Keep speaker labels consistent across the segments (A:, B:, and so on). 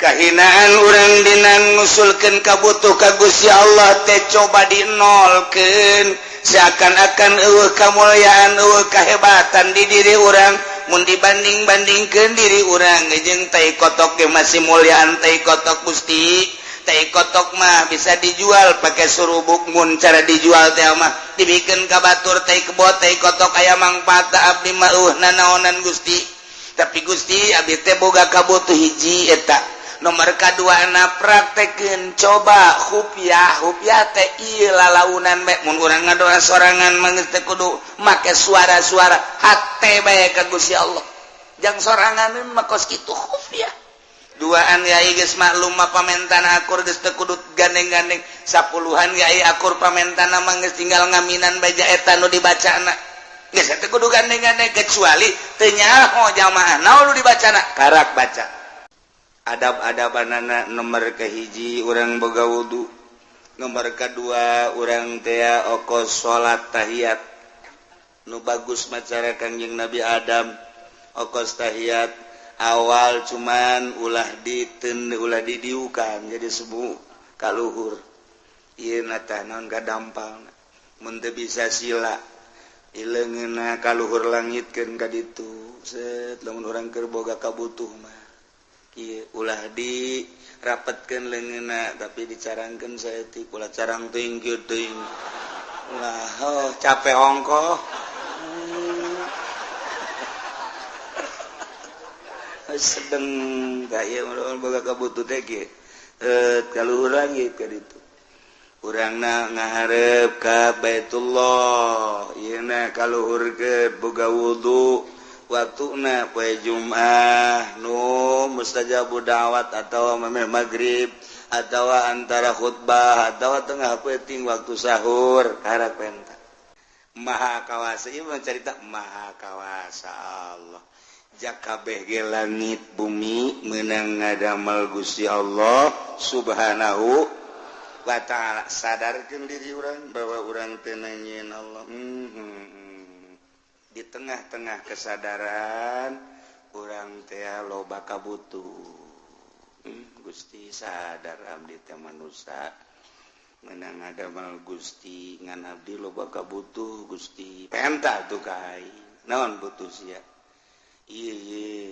A: Kahinaan urang dina ngusulkeun kabutuh ka Gusti Allah teh coba dinolkeun, seakan-akan eueuh kamulyaan, eueuh kahebatan di diri urang mun dibanding-bandingkeun diri urang jeung tai kotok ge masih mulyaan tai kotok. Gusti, tai kotok mah bisa dijual pakai surubuk. Mun cara dijual teh mah dibikeun ka batur tai kebo, tai kotok aya mangfaat. Abdi mah eueuh nanaonan, Gusti. Tapi Gusti, abdi teh boga kabutuh hiji eta. Nomor kedua na praktekeun coba khufiah. Khufiah teh ieu lalaunan bae. Mun urang ngadoa sorangan mah geus teu kudu make suara-suara, hate bae ka Gusti Allah. Jang sorangan mah kos kitu khufiah. Duaan yai geus maklum mah pamentana akur, geus teu kudu gandeng-gandeng. Sapuluhan yai akur pamentana mah geus tinggal ngaminan bae eta nu dibacana, geus teu kudu gandeng-gandeng, kecuali teu nyaho jamaah naon nu dibacana, karak baca adab-adabanana. Nomor kahiji, urang boga wudu. Nomor kedua, urang tea okos salat tahiyat nu bagus macara Kangjeng Nabi Adam. Okos tahiyat awal cuman ulah diten, ulah didiukan, jadi sebu kaluhur ieu na tah naon kadampal. Mun teu bisa sila, ileungeunna kaluhur langitkeun ka ditu, set. Lamun urang keur boga kabutuh mah kieu, ulah di rapetkeun leungeunna, tapi dicarangkeun saeutik, ulah carang teuing kieu teuing ulah. Oh, capek ongkoh. Sedeng ka ieu boga kabutuh teh kieu, kaluhur langit ka ditu, urangna ngaharep ka Baitullah, ieu na kaluhurkeun. Boga wudu, waktuna poe Jumat nu mustajabu da'wat, atau memeh maghrib, atau antara khutbah, atau tengah peuting waktu sahur, karak penta. Maha kawasa ieu mah carita maha kawasa Allah. Jakabeh ge langit bumi meunang ngadamel Gusti Allah Subhanahu wa ta'ala. Sadarkeun diri urang bahwa urang teh nanyieun Allah. Di tengah-tengah kesadaran urang teh loba kabutuh. Gusti, sadar abdi teh manusia menang ngadamel Gusti, ngan abdi loba kabutuh, Gusti. Penta tuh ka aing, naon butuh sia? Ieu ieu,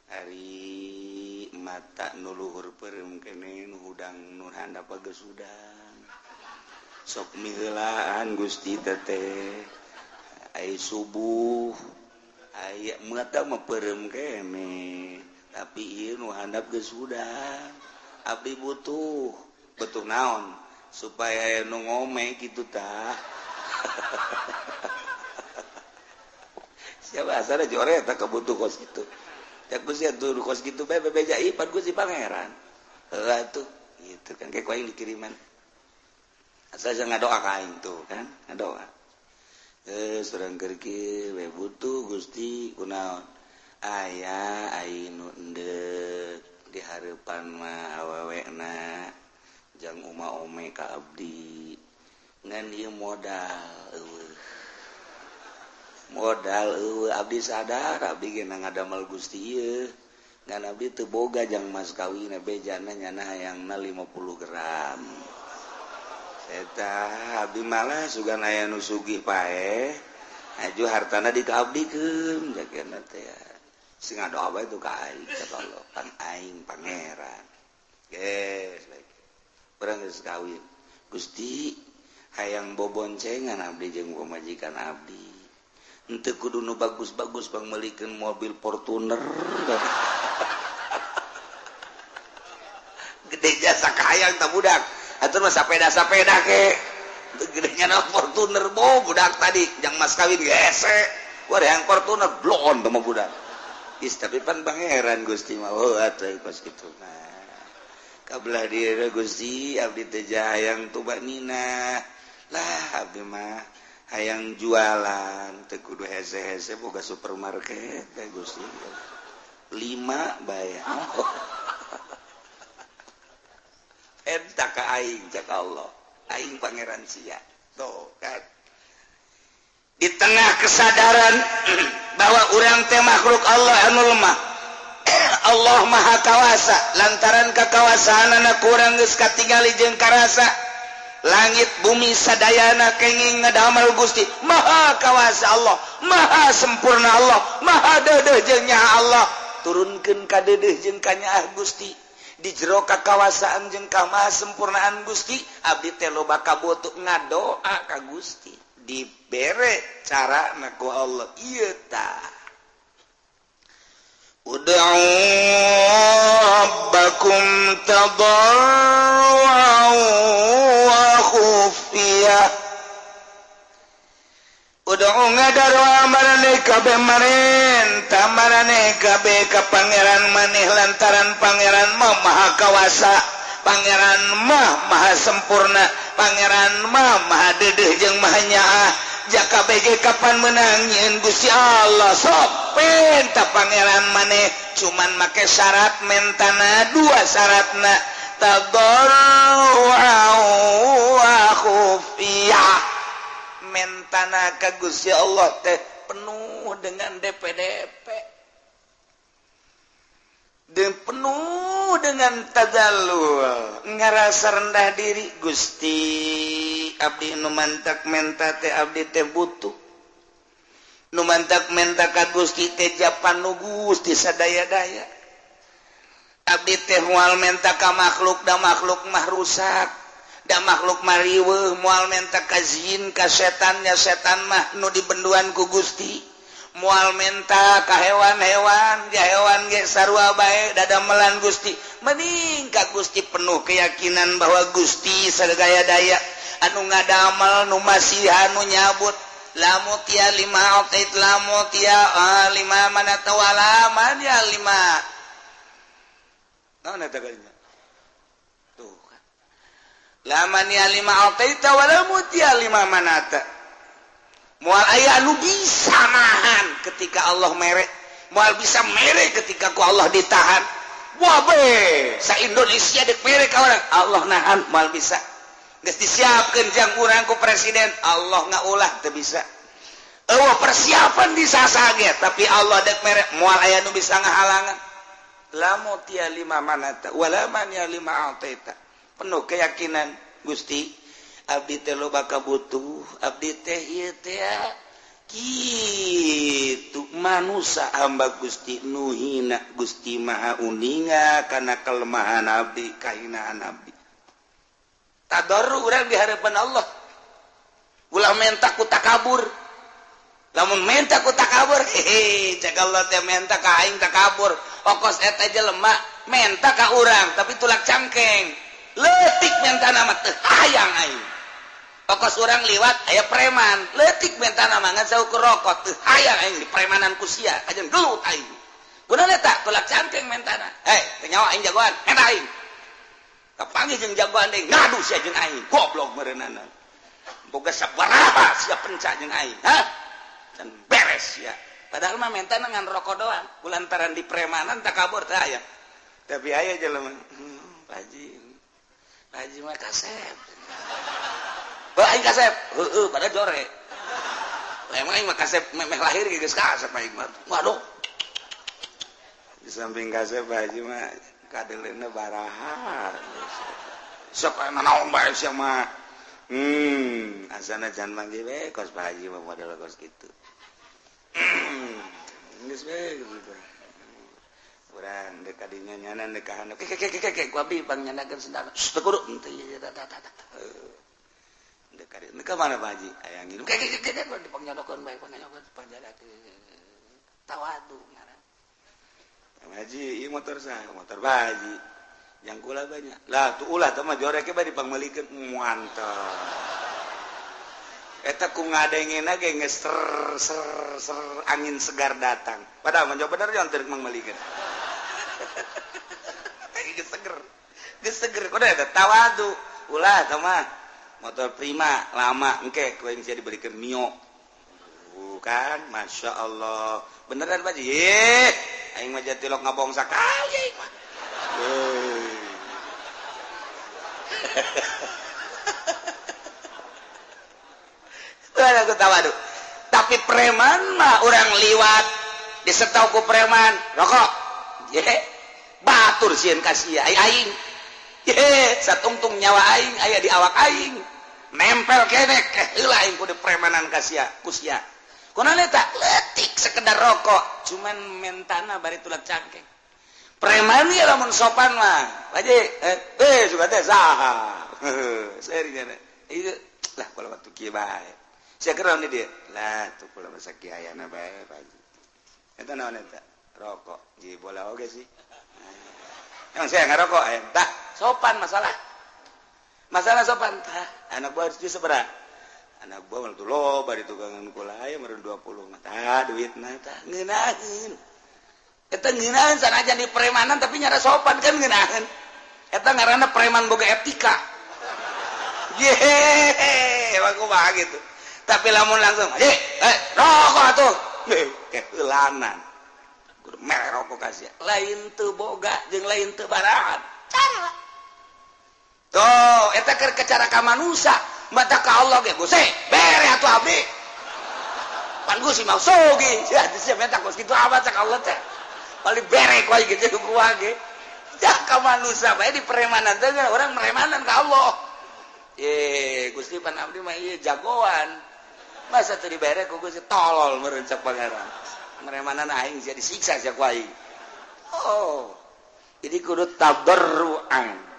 A: ari mata nu luhur peureum keneh, nu hudang nu handap geus hudang, sok miheulaan Gusti teteh. Ai subuh aya mata mah peureum keneh, tapi ieu nu handap geus hudang. Abdi butuh butuh naon supaya aya nu ngome kitu tah. Siapa asal jore eta kabutuh kos kitu ya Gusti, atuh kos kitu bae bebeja ipan Gusti Pangeran. Heuh atuh gitu kan, kayak ku aing dikiriman asal jangan ngadoa ka aing tuh kan, ngadoa. Surang keur kieu we butuh Gusti, kunaon aya ai nu endek di hareupan mah awewena jang uma ome ka abdi, ngan ieu modal eueuh, modal eueuh. Abdi sadar abdi ge ngadamel Gusti ieu, ngan abdi teu boga jang mas kawin, bejana nyana hayangna 50 gram eta. Abdi malah sugan aya nu sugih paeh aju hartana dikaabdikeun jagana teh, sing ngadoa bae tuh ka aing. Cek Allah, pan aing pangeran geus urang geus kawin. Gusti, hayang boboncengan abdi jeung pamajikan abdi, henteu kudu nu bagus-bagus, pangmeulikeun mobil Fortuner gede jasa kahayang tah budak. Atuh mah sapeda-sapeda ke gedenya na Fortuner bo budak tadi jang mas kawin gese wah yang Fortuner bloon teh mah budak. Is tapi pan pangeran Gusti mah. Oh atuh kos kitu mah kabelah diri Gusti, abdi teh hayang tuba nina lah. Abdi mah hayang jualan teu kudu hese-hese, boga supermarket teh Gusti, 5 bae. Eta ka aing, cek Allah, aing pangeran sia tuh kan. Di tengah kesadaran bahwa urang teh makhluk Allah anu lemah, Allah Maha Kawasa lantaran kakawasaanana kurang geus katingali jeung karasa. Langit bumi sadayana kenging ngadamel Gusti. Maha Kawasa Allah, Maha sempurna Allah, Maha deudeuh jeung nyaah Allah. Turunkeun ka deudeuh jeung ka nyaah Gusti. Di jero kakawasaan jeung kamaha sempurnaan Gusti, abdi teh loba kabutuh ngadoa ka Gusti. Dibere cara ku Allah ieu tah. Ud'u rabbakum tadarru'an wa khufiyah. Ud'u ngadarua maraneh kabeh marenta maraneh kabeh ka pangeran maneh lantaran pangeran mah maha kawasa, pangeran mah maha sempurna, pangeran mah maha deudeuh jeung maha nyaah. Jaka BG kapan menang nyieun Gusti Allah sok penta pangeran maneh cuman make syarat mentana dua syaratna tadarru'an wa khufiyah. Mentana ka Gusti Allah teh penuh dengan DPDP dan penuh dengan tadallul, ngerasa rendah diri. Gusti abdi nu mantak menta teh abdi teh butuh, nu mantak menta ka Gusti teh japan nu Gusti sadaya-daya. Abdi teh moal menta ka makhluk, da makhluk mah rusak, da makhluk mah riweuh. Moal menta ka jin ka setannya, setan mah nu dibenduan ku Gusti. Moal menta ka hewan-hewan, ya hewan ge sarua bae dadamelan Gusti. Mending ka Gusti penuh keyakinan bahwa Gusti sadaya-daya anu ngadamel, nu masihan, nu nyabut. Lamu tia lima otait, lamu tia lima mana tawala mana lima naon eta kalinya tuh kan laman ya lima otaita wala mutia lima manata. Moal aya anu bisa nahan ketika Allah mere, moal bisa mere ketika ku Allah ditahan. Wah be, sa Indonesia dek mere ka urang, Allah nahan moal bisa. Geus disiapkeun jang urang ku presiden, Allah ngaulah teu bisa. Eueuh persiapan disasage, tapi Allah dek mere moal aya nu bisa ngahalangan. Lamu tia lima manata wala man ya lima ataita. Penuh keyakinan Gusti abdi teh loba kabutuh, abdi teh ieu teh kitu manusa hamba Gusti nu hina. Gusti Maha uninga kana kelemahan abdi, kahinaan abdi. Tadarru urang di hadapan Allah. Ulah menta ku takabur. Lamun menta ku takabur, hehe, cek Allah teh menta ka aing takabur. Okos eta jelema menta ka urang tapi tulak cangkeng. Leutik menta nama teu hayang aing. Okos urang liwat aya preman, leutik menta nama ngan saukur rokok teu hayang aing di premanan ku sia, kajeun gelut aing. Kunaon eta tulak cangkeng mentana? Hei, teu nyawa aing jagoan, menta aing. Kapanggih jeung jagoan deui ngadu sia jeung aing, goblok meureunana. Boga sabaraha sia penca jeung aing, hah? Can beres sia. Padahal mah mentana ngan rokok doang, kulantaran di premanan takabur teh aya. Tapi aya jelema, Pak Haji. Pak Haji mah kasep. Bah aing kasep, heueuh pada jore. Lah emang aing mah kasep memeh lahir geus kasep aing mah. Waduh. Di samping kasep Pak Haji mah kadeleuna baraha. Sok aya naon bae sia mah. Asana jangan manggil we kos Pak Haji mah model kos kitu. Geus we gitu. Urang deuk ka dinya nyanan deuk ka handap. Ke ke ke ke ku abdi pangnyandakeun sendal. Teu kudu henteu ieu tah tah tah. Deuk ka dieu ka mana Pak Haji? Aya ngilu. Ke ke ke ke dipangnyandakeun bae pangnyandakeun panjadakeun. Tawadu ngaran. Pak Haji, ieu motor saha? Motor Pak Haji. Yang kula banyak. Lah tuh ulah teh mah joreke bae dipangmeulikeun. Mantap. Eta ku ngadengena ge geus ser ser ser angin segar datang. Padahal mah bener jangan teu mangmeulikeun. Geus seger. Geus seger kudu eta tawadu. Ulah teh mah motor Prima lama engke ku aing sia dibelikeun Mio. Kan Masya Allah. Beneran Pak Haji? Aing mah jatilok ngabong sakali aing mah. Tawadu. Tapi preman mah orang liwat disetau ku preman rokok. Ye. Batur sieun ka sia ai aing. Ye, satungtung nyawa aing aya di awak aing. Nempel keneh heula aing kudu premanan ka sia, ku sia. Kunaon eta? Leutik sekedar rokok, cuman mentana bari tulak cangkeng. Preman ieu lamun sopan mah. Haji, suka teh saha. Seri nya. Ieu lah kula waktu kieu bae. Sia keur di dieu. Lah tuh kula mah sakiayana bae, Pak Haji. Eta naon eta? Rokok. Ji bola oge sih. Emang saya ngerokok eh? Tah, sopan masalah. Masalah sopan tah. Anak buah harus seberapa? Anak buah malah tuh loba di tukangan kula aya meureun 20 mah. Tah duitna tah ngeunaheun. Eta ngeunaheun sanajan di premanan tapi nyara sopan kan ngeunaheun. Eta ngaranna preman boga etika. Yehehe, emang kumaha gitu. Tapi lamun langsung, rokok atuh. Keheulanan. Kudu mere rokok ka sia. Lain teu boga jeung lain teu baraat. Cara. Tuh, eta keur cara ka manusia, mata ka Allah ge Gusti, bere atuh abdi. Pan Gusti mah sogi. Sia sia menta kos kitu amat cak Allah teh. Paling bere ku aing gitu ku ge. Cak ka manusia bae di premanan teh urang meremanan ka Allah. Ye, Gusti pan abdi mah ieu jagoan. Masa teu dibere ku Gusti tolol meureun cak pangeran. Meremanan aing sia disiksa sia ku aing. Oh. Jadi kudu tadarruan.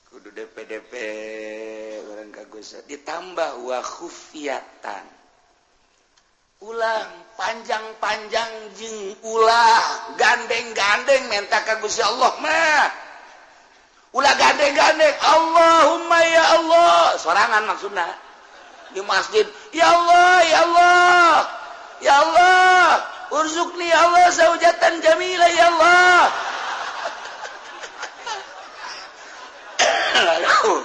A: Kudu DPDP urang ka Gusti ditambah wa khufiyatan. Ulah panjang-panjang jeung ulah gandeng-gandeng menta ka Gusti Allah mah. Ulah gandeng-gandeng Allahumma ya Allah sorangan maksudna di masjid ya Allah ya Allah ya Allah urzuqni ya Allah zaujatan jamila ya Allah. Aduh,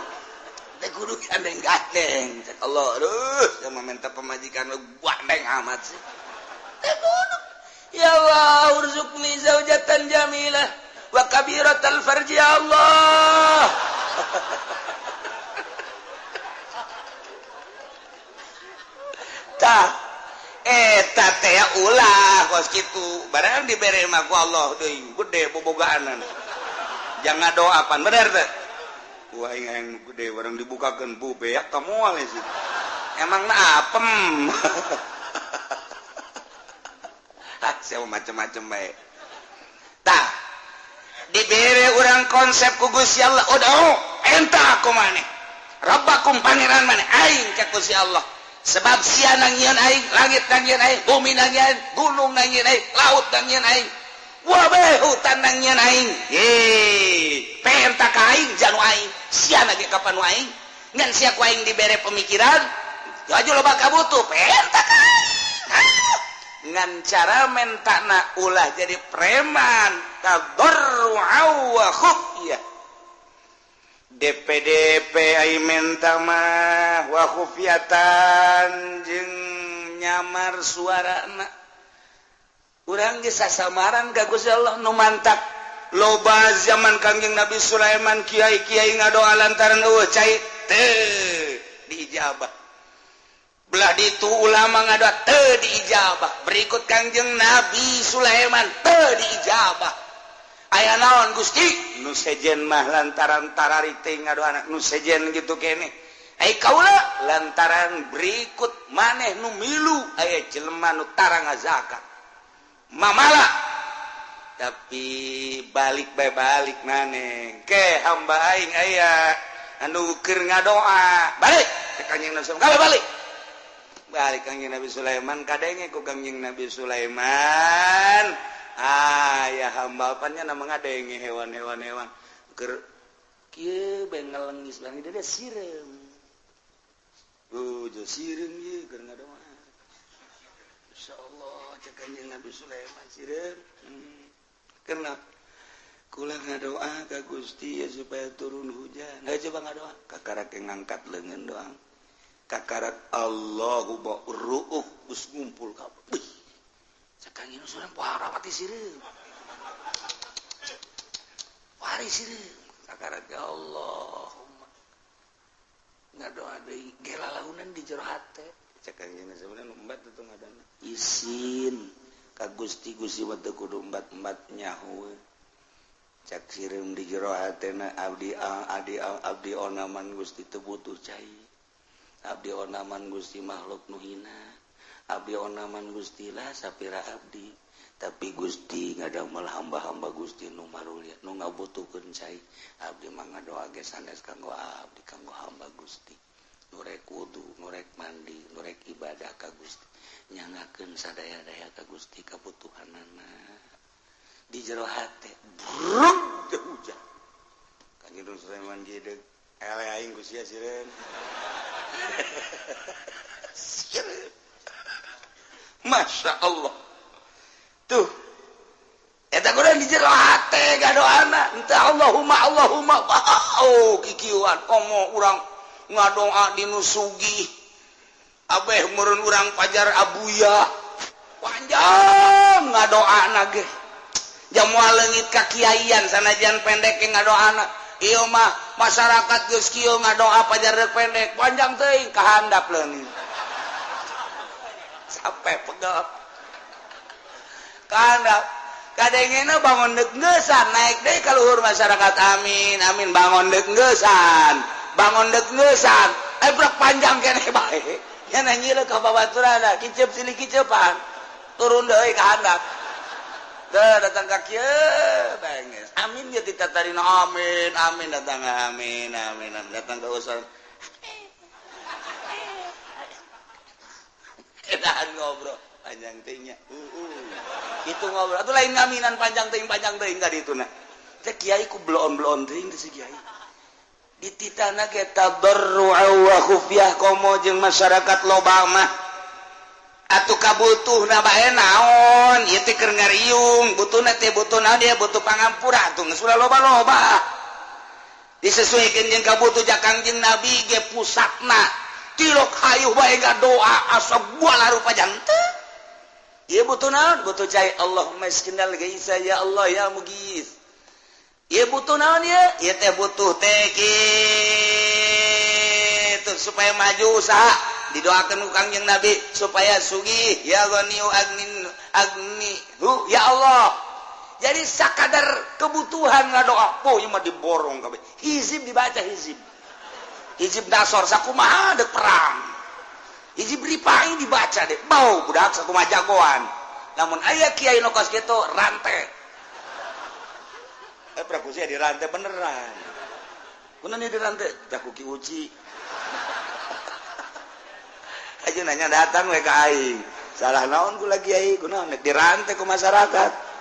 A: teh kudu gandeng-gandeng cek Allah aduh sama minta pemajikan lu gandeng amat sih teh kudu ya Allah urzuqni zaujatan jamilah wa kabiratal farji ya Allah. Tah eta teh ulah kos kitu barang dibere mah ku Allah deui gede bobogaanan jangan doa pan bener teh wah aing hayang gede barang dibukakeun bu beak ka moal sih emang na apem. Ah sia macem-macem bae tah dibere urang konsep ku Gusti Allah udah enta aku maneh Rabbakum pangeran maneh aing ka Gusti Allah sebab sia nangieun aing langit nangieun aing bumi nangieun gunung nangieun aing laut nangieun aing wabe hutan nangieun aing ye penta ka aing janu aing sia lagi kapan aing ngan sia ku aing dibere pemikiran aju loba kabutuh penta ka aing ngan cara mentana ulah jadi preman tadarru'a wa khufyah DPDP ai menta mah wa khufyatan jeung nyamar suarana urang geus sasamaran ka Gusti Allah nu mantak loba zaman Kangjeng Nabi Sulaiman kiai-kiai ngadoa lantaran eueuh cai teu diijabah belah ditu ulama ngadoa teu diijabah berikut Kangjeng Nabi Sulaiman teu diijabah aya naon Gusti nu sejen mah lantaran tarari teh ngadoana nu sejen gitu keneh ai kaula lantaran berikut maneh nu milu aya jelema nu tara ngazakat mamala tapi balik bae balik maneh ke hamba aing aya anu keur ngadoa balik ke Kangjeng Nabi Sulaiman balik balik Kangjeng Nabi Sulaiman kadenge ku Kangjeng Nabi Sulaiman ah ya hamba apanya nama ngadenge hewan-hewan hewan keur kieu bae ngelengis bang dia sireum jo sireum ieu keur ngadoa insyaallah cek Kangjeng Nabi Sulaiman sireum karena kula ngadoa ka Gusti ya supaya turun hujan. Nah, coba ngadoa kakarak ngangkat leungeun doang kakarak Allahu ba'ruuh geus ngumpul kabeh. Wih Kangjeng Sulaiman parawati sireum. Wari sireum. Kakarak ya Allahumma. Ngadoa deui gelalaunan di jero hate. Cek Kangjeng Sulaiman embat teu ngadana. Isin ka Gusti Gusti mah teu kudu embat-embat nyaho. Cak sireum di jero hatena abdi abdi abdi onaman Gusti teu butuh cai. Abdi onaman Gusti makhluk nu hina. Abdi onaman Gusti lah sapira abdi. Tapi Gusti ngadamel hamba-hamba Gusti nu marulia nu ngabutuhkeun cai. Abdi mah ngadoa ge sanes kanggo abdi, kanggo hamba Gusti. Nu rek wudu, nu rek mandi, nu rek ibadah ka Gusti. Nyangakeun sadaya-daya ka Gusti kabutuhanana. Di jero hate bruk teh hujan. Kanjeng Sulaiman gideg ele aing ku sia sireun. Sireun. Masya Allah. Tuh. Eta kudu di jero hate gadoana henteu Allahumma Allahumma oh kikieuan komo urang ngadoa di nu sugih. Abeh meureun urang pajar abuya. Panjang ngadoana ge. Jamual leungit ka kiaian sanajan pendek ge ngadoana. Ieu mah masyarakat geus kieu ngadoa pajar deuk pendek, panjang teuing kahandap leungit. Sampai pegel. Kahandap. Kadengena bangun deuk ngeusan naik deui ka luhur masyarakat amin amin bangun deuk ngeusan. Bangun deuk ngeusan. Eh brek panjang keneh bae. Nya nanyieun ka babaturanna, kiceup silih kiceupan. Turun deui kahandap. Teu datang ka kieu benges. Amin ge ditatarina amin amin datang amin amin datang ka usul. Edahan ngobrol panjang teuing nya. Itu ngobrol atuh lain ngaminan panjang teuing ka dituna. Teh kiai ku bloon-bloon teuing teh si kiai. Dititahna ge tadarru'a wa khufyah komo jeung masyarakat loba mah. Atuh kabutuhna bae naon ieu teh keur ngariung butuhna teh butuh naon dia butuh pangampura atuh geus ulah loba-loba disesuaikeun jeung kabutuh ja Kangjeng Nabi ge pusatna tilok hayuh bae ngadoa asa buala rupa janten ieu butuh naon butuh cai Allahumma iskinal gaisa ya Allah ya mugis ieu butuh naon ieu ieu teh butuh teh kitu supaya maju usaha didoakan ku Kangjeng Nabi supaya sugih ya ghaniyu agnin agni hu ya Allah. Jadi sakadar kebutuhan ngadoa poh ieu mah diborong kabeh. Hizib dibaca hizib. Hizib dasor sakumaha deuk perang. Hizib ripai dibaca deh. Bau budak sakumaha jagoan. Lamun aya kiai nu kos kitu rantai. Prabu sia dirantai beneran. Kunaon ieu dirantai? Tah ku Ki Uci. Aja nanya datang we ka aing. Salah naon kula kiai, kunaon dirantai ku masyarakat.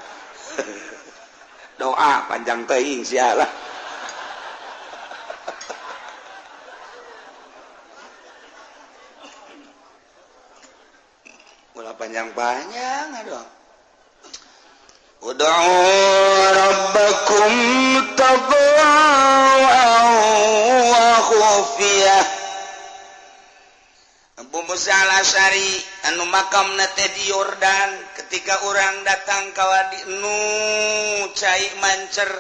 A: Doa panjang teuing sia lah. Ulah panjang-panjang aduh. Ud'u rabbakum tadarru'an wa khufiyah. Abu Musa al-Asy'ari anu makamna teh di Yordan ketika orang datang ka wadi nu cai mancer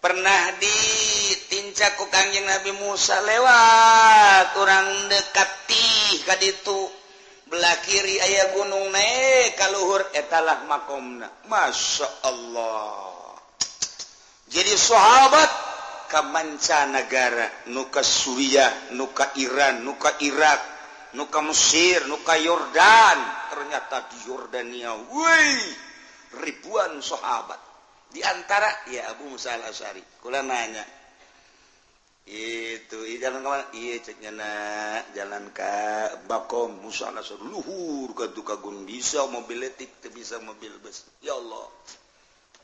A: pernah ditincak ku Kangjeng Nabi Musa lewat orang dekati ka ditu belah kiri aya gunung naik ka luhur etalah makomna. Masya Allah. Jadi sahabat ka mancanagara nu ka Suriah, nu ka Iran, nu ka Irak, nu ka Mesir, nu ka Yordan. Ternyata di Yordania, wih, ribuan sahabat. Di antara ya Abu Musa al-Asy'ari. Kula nanya, itu jalan ke mana? Iya cek nyana jalan ke Bakom Musa al-Asy'ari luhur ka gunung bisa mobil letik teu bisa mobil bus. Ya Allah.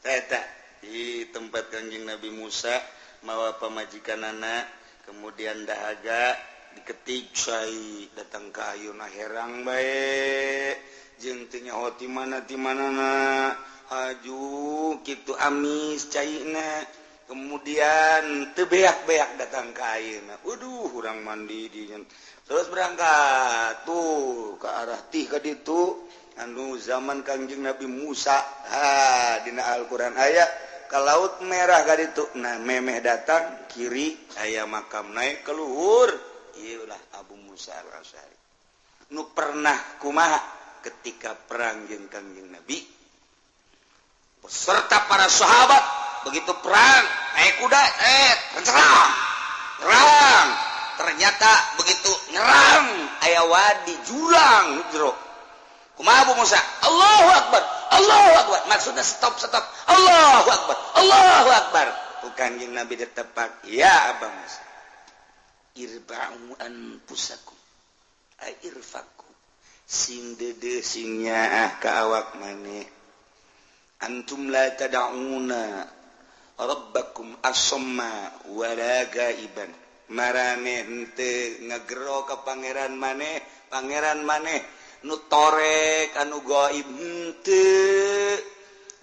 A: Eta di tempat Kangjeng Nabi Musa mawa pamajikanana kemudian dahaga diketik cai datang ka ayeuna herang bae jeung teu nyaho ti mana ti manana haju kitu amis caina kemudian teu beak-beak datang ka ayeuna waduh urang mandi di terus berangkat tuh ke arah tih ka ditu anu zaman Kangjeng Nabi Musa ha dina Al-Qur'an aya ka Laut Merah ka ditu nah memeh datang kiri aya makam naik ke luhur ieulah Abu Musa al-Asy'ari nu pernah kumaha ketika perang jeung Kangjeng Nabi beserta para sahabat Begitu perang naik kuda, serang perang, ternyata begitu nyerang aya wadi jurang jero. Kumaha Abu Musa? Allahu Akbar, Allahu Akbar. Maksudnya stop stop. Allahu Akbar, Allahu Akbar. Ku Kanjeng Nabi ditepak, ya Abu Musa, irba'u anfusakum ay irfaku, sing deudeuh sing nyaah ka awak maneh. Antum la tad'una rabbakum asamma wala gaiban. Marane henteu ngagero ka pangeran maneh, pangeran maneh nu torek anu gaib henteu.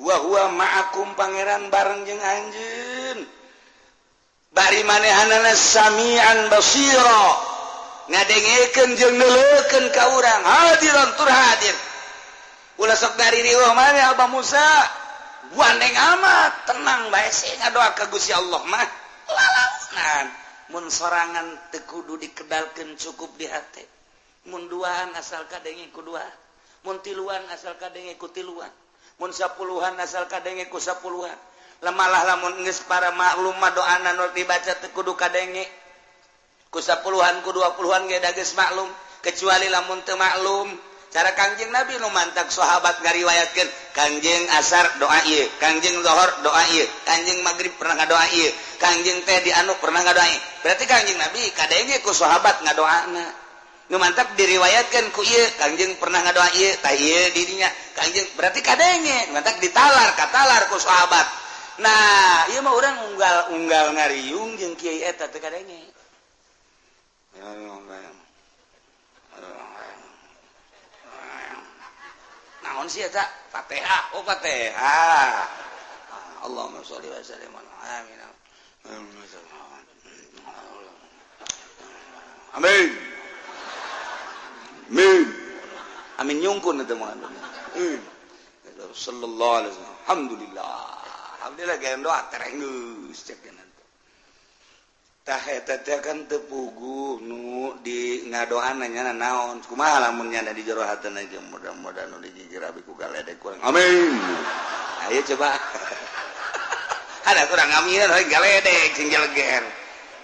A: Wa huwa ma'akum, pangeran bareng jeung anjeun. Bari manehanana samian basira, ngadengekeun jeung neuleukeun ka urang, hadiran tur hadir. Ulah sok daririweuh maneh Abah Musa, gandeng amat, tenang bae sih ngadoa ka Gusti Allah mah. Lalaunan mun sorangan teu kudu dikedalkeun, cukup di hate. Mun duaan asal kadenge ku dua, mun tiluan asal kadenge ku tiluan, mun sapuluhan asal kadenge ku sapuluhan. Lemalah lamun geus para maklum mah doana nu dibaca teu kudu kadenge ku sapuluhan ku 20-an ge da geus maklum, kecuali lamun teu maklum cara Kangjeng Nabi nu mantak sahabat ngariwayatkeun Kangjeng asar doa ieu, Kangjeng zuhur doa ieu, Kangjeng maghrib pernah ngadoa ieu, Kangjeng teh di anu pernah ngadoa ieu. Berarti Kangjeng Nabi kadenge ku sahabat ngadoana. Nu mantak diriwayatkeun ku ieu Kangjeng pernah ngadoa ieu, tah ieu didinya Kangjeng berarti kadenge, mantak ditalar katalar ku sahabat. Nah, ieu mah urang unggal-unggal ngariung jeung kiai eta teu kadenge. Naon sih eta? Fatihah. Oh, Fatihah. Allahumma sholli wa sallim ala amin. Amin. Amin. Amin nyungkun eta mah. Sallallahu alaihi wasallam. Alhamdulillah. Alhamdulillah gaya doa terenggeus cek nanti. Tah eta teh kan teu puguh nu di ngadoana nya naon. Kumaha lamun nya di jero hatena jeung mudah-mudahan nu dijijir abi ku galedek kurang. Amin. Ayo coba. Ada kurang amin we galedek sing jeleger.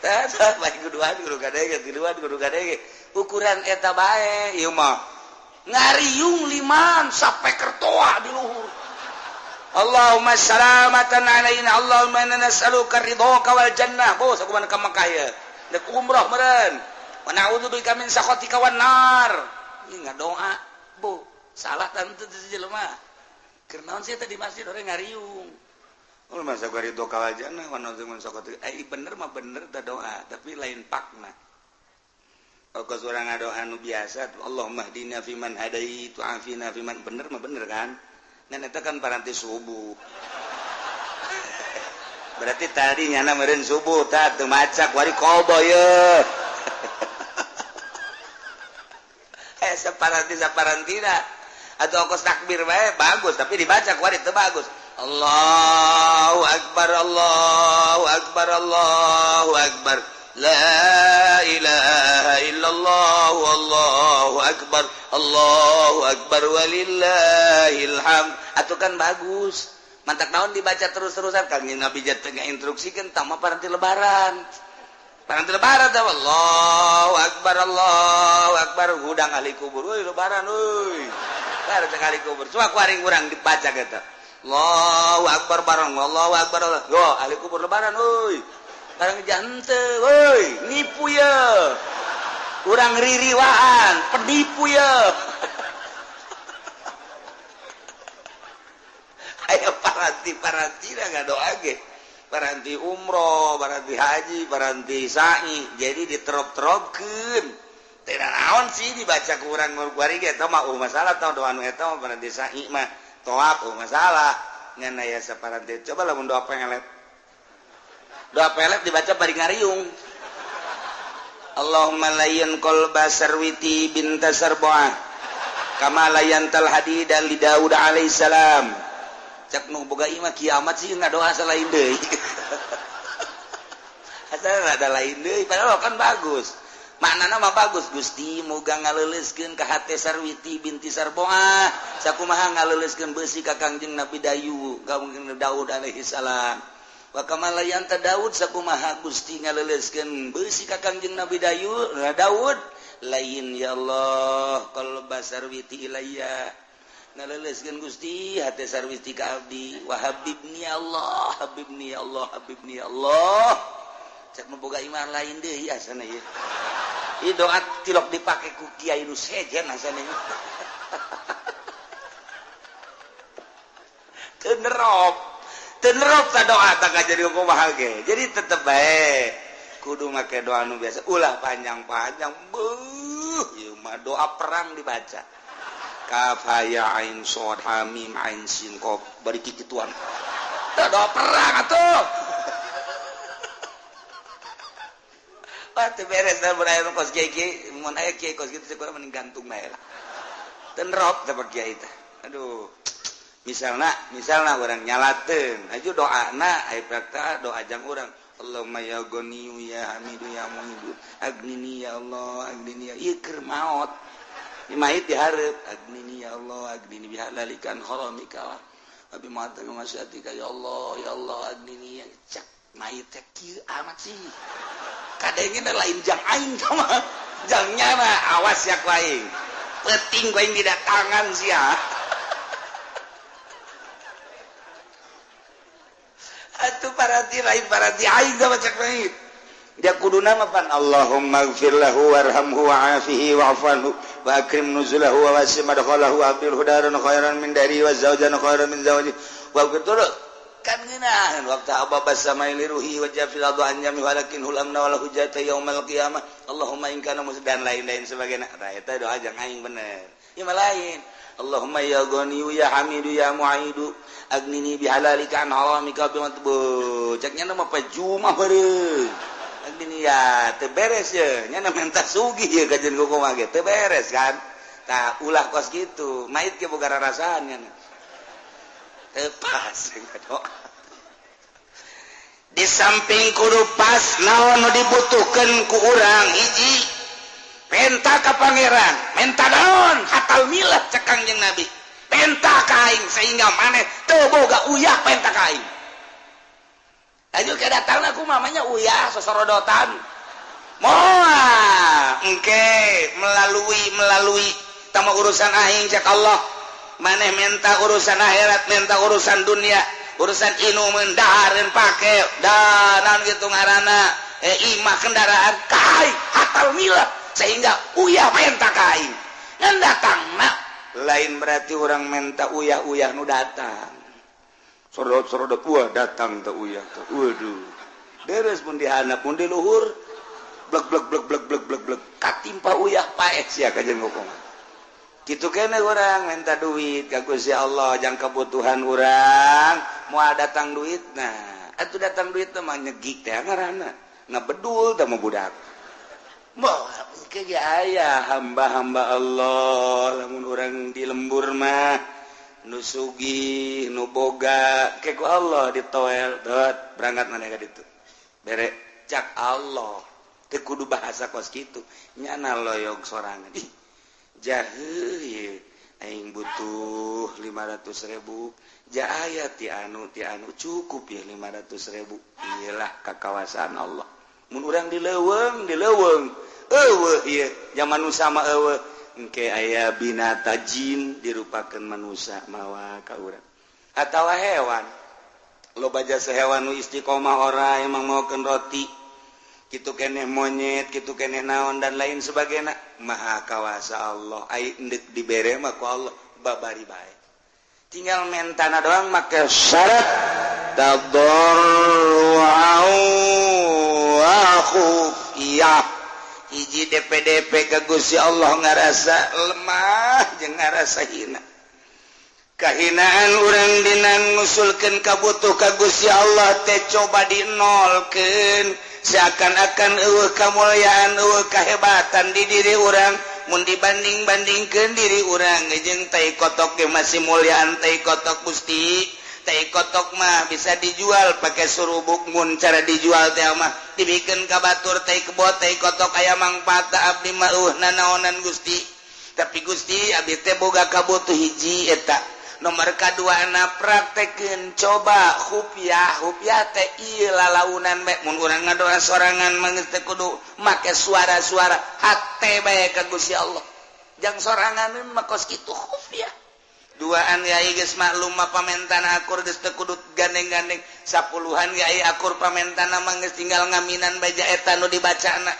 A: Tah tah bae kuduan kudu kadenge, tiluan kudu kadenge. Ukuran eta bae ieu mah. Ngariung liman sampai kertoa di luhur. Allahumma salamatan alaina, Allahumma inna nas'aluka ridhoka wal jannah. Bos aku mana ka Mekah ya. Dek umroh meureun. Wa na'udzubika min sakhatika wan nar. Ieu ngadoa, bu. Salah tante teu jelema. Keur naon sih teh di masjid urang ngariung. Ulah masa gua ridhoka wal jannah wa na'udzubika min sakhatika. Bener mah bener teh doa, tapi lain pakna. Kalau urang ngadoa nu biasa, Allahumma hdina fiman hadait wa afina fiman, bener mah bener kan? Ngan eta kan paranti subuh. Berarti tadi nyana meureun subuh tah teu macak wari kobo ye. Saparanti saparantina atau ongkos takbir bae bagus tapi dibaca kuari teu bagus. Allahu akbar, Allahu akbar, Allahu akbar. La ilaha illallah wallahu akbar, Allahu akbar walillahil hamd. Atuh kan bagus. Mantak naon dibaca terus-terusan Kangjeng Nabi teh ngainstruksikeun tah mah paranti lebaran. Paranti lebaran teh Allahu akbar, Allahu akbar, hudang ahli kubur euy lebaran euy. Lebaran teh ahli kubur. Coba ku aring urang dibaca kitu. Allahu akbar bareng Allahu akbar. Yo ahli kubur lebaran euy. Barang jante, woi, nipu ya, kurang ririwaan, penipu ya. Ayo paranti dah nggak doa ge, paranti umroh, paranti haji, paranti sa'i, jadi diterop-teropkeun. Tidak naon sih dibaca kurang ngurang ge, eta mah masalah tau doa nu eta mah paranti sa'i mah toap masalah. Ngan aya saparanti coba lamun doa pengelet. Doa pelet dibaca bari ngariung. Allahumma layyan qalba sarwiti binta sarbuah kama layyantal hadida li Daud alaihissalam. Cek nu boga imah kiamat sih ngadoa salain deui. Asal ada lain deui padahal kan bagus. Maknana mah bagus Gusti muga ngaleuleuskeun ka hate Sarwiti binti Sarbuah sakumaha ngaleuleuskeun beusi ka Kangjeng Nabi Dayu ka Daud alaihissalam. Wa kamalayanta Daud sakumaha Gusti ngaleleuskeun beusi ka Kangjeng Nabi Daud lain ya Allah qalba sarwiti ilayya ngaleleuskeun Gusti hate sarwiti ka abdi wa habibni ya Allah habibni ya Allah habibni ya Allah cek nu boga iman lain deui asana ieu ieu doa tilok dipake ku kiai nu sejen asana ieu teu nerop Tenerop ta doa tak jadi kumaha ge. Jadi tetep bae kudu make doa nu biasa ulah panjang-panjang beuh ieu mah doa perang dibaca. Kaf ha ya ain shad ha mim ain sin qaf bari kikituan. Tah doa perang atuh. Wah teu beres da mun aya kos kiai mun aya kiai kos kitu kurang mending gantung bae lah. Tenerop teh kiai teh. Aduh. Misalnya orang nyalateun aju doana aya prakta doa jang urang Allahumma ya ghaniyu ya hamidu ya muhidu agnini ya Allah agnini ya ieu keur maot ieu mait dihareup agnini ya Allah agnini bihalalikan haramika wa bi ma'ataka masyatika ya Allah agnini ya cak mait teh kieu amat sih kadengena lain jang aing mah jang nyana awas ya ku aing penting ku aing didatangan sia. Atuh parati lain parati aing sama cek mait. Dia kudu nama pan Allahumma ighfir lahu warhamhu wa'afihi wa'fu anhu wa akrim nuzulahu wa wasi' madkhalahu wa abdilhu daran khairan min dari wa zawjan khairan min zawji wa betul kan ngeunaheun waktu ababa samai liruhi wa jafil adu an jami walakin hulamna wal hujjata yaumal qiyamah Allahumma in kana dan lain-lain sebagainya. Tah eta doa jang aing bener. Ieu mah lain. Allahumma ya ghaniyu ya hamidu ya mu'idu agnini bihalalika an haramika bimatbu cek nya mah pajumah bareng agnini ya teu beres ye nya menta sugih ye kajeun kumaha ge teu beres kan tah ulah kos kitu mait ge boga rarasaan nya teu pas doa di samping kudu pas naon nu dibutuhkeun ku urang hiji penta ka pangeran menta naon hatal milah cek Kangjeng Nabi penta ka aing sehingga maneh teu boga uyah penta ka aing aju ke datangna kumaha nya uyah sosorodotan moal engke melalui tama urusan aing cek Allah maneh menta urusan akhirat menta urusan dunia urusan inumeun dahareun pake danan kitu ngaranna imah kendaraan ka aing hatal milah sehingga uyah menta ka aing ngan datangna lain berarti orang menta uyah-uyah nu datang sorodot-sorodot wah datang teh uyah teh waduh deres mun dihandap mun di luhur blek blek blek blek blek blek blek katimpa uyah paeh sia kajeun ngomong kitu keneh urang menta duit ka Gusti Allah jang kebutuhan urang moal datang duitna atuh datang duit teh mah nyegik teh ngaranna ngabedul teh mah budak aya hamba-hamba Allah lamun urang di lembur mah nu sugih nu boga ke ku Allah ditoel dot berangkat maneh ka ditu bere cak Allah teu kudu bahasa kos kitu nyana loyog sorangan ih jaheuh ieu aing butuh 500.000 ja aya ti anu cukup ya 500.000 iyalah kakawasaan Allah mun urang di leuweung eueuh ieu zaman nu sama eueuh engke aya binata jin dirupakeun manusia mawa ka urang atawa hewan loba jasa hewan nu istiqomah ora emang maokeun roti kitu keneh monyet kitu keneh naon dan lain sebagainya maha kawasa Allah ai endek dibere mah ku Allah babari bae tinggal mentana doang make syarat tadarru'u wa khufiyah hiji DPDP ke Gusti Allah ngarasa lemah jeung ngarasa hina kahinaan urang dina ngusulkeun kabutuh ka Gusti Allah teh coba dinolkeun seakan-akan eueuh kamulyaan eueuh kahebatan di diri urang mun dibanding-bandingkeun diri urang jeung tai kotok ge masih mulyaan tai kotok Gusti tai kotok mah bisa dijual pakai surubuk mun cara dijual teh mah dibikeun ka batur tai kebo tai kotok aya mangfaat abdi mah eueuh nanaonan Gusti tapi Gusti abdi teh boga kabutuh hiji eta Nomor kadua na praktekeun coba khufiah. Khufiah teh ieu lalaunan bae. Mun urang ngadoa sorangan mah geus teu kudu make suara-suara, hate bae ka Gusti Allah. Jang sorangan mah kos kitu khufiah. Duaan yai geus maklum mah pamentana akur, geus teu kudu gandeng-gandeng. Sapuluhan yai akur pamentana mah geus tinggal ngaminan baja eta nu dibacana.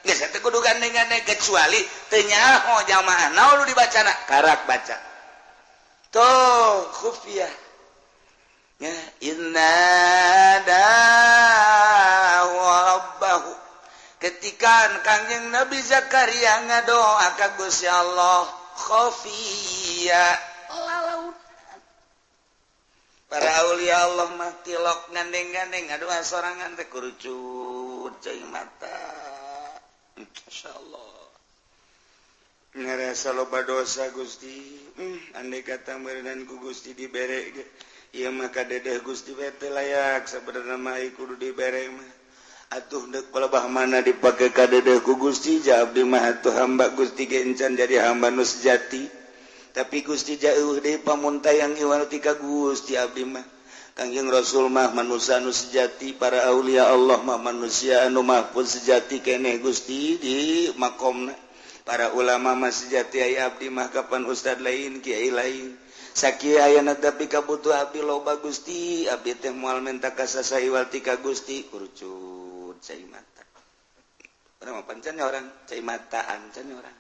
A: Geus teu kudu gandeng-gandeng kecuali teu nyaho jamaah naon nu dibacana, karak baca. Tuh khufiah. Ya inna rabbahu. Ketika Kangjeng Nabi Zakaria ngadoa ka Gusti Allah khafiyah lalaun. Para aulia Allah mah tilok gandeng-gandeng ngadoa sorangan teh kurucut cai mata. Masyaallah. Ngerasa loba dosa Gusti. Andai kata meureunan ku Gusti dibere ge. Ieu mah kadedeh Gusti we teu layak sabenerna mah kudu dibere mah. Atuh deuk palebah mana dipake kadedeh ku Gusti, ja abdi mah atuh hamba Gusti ge encan jadi hamba nu sejati. Tapi Gusti jauh deui pamuntayang iwal ti ka Gusti abdi mah. Kangjeng Rasul mah manusia anu sejati, para aulia Allah mah manusia anu mahfuz sejati keneh Gusti di makomna. Para ulama mah sejati, aya abdi mah kapan ustad lain, kiai lain. Sakieu ayana tapi kabutuh abdi loba Gusti, abdi teh moal menta ka saha iwal ti ka Gusti, kurucut cai mata. Urang mah pancan orang cai mata ancan orang.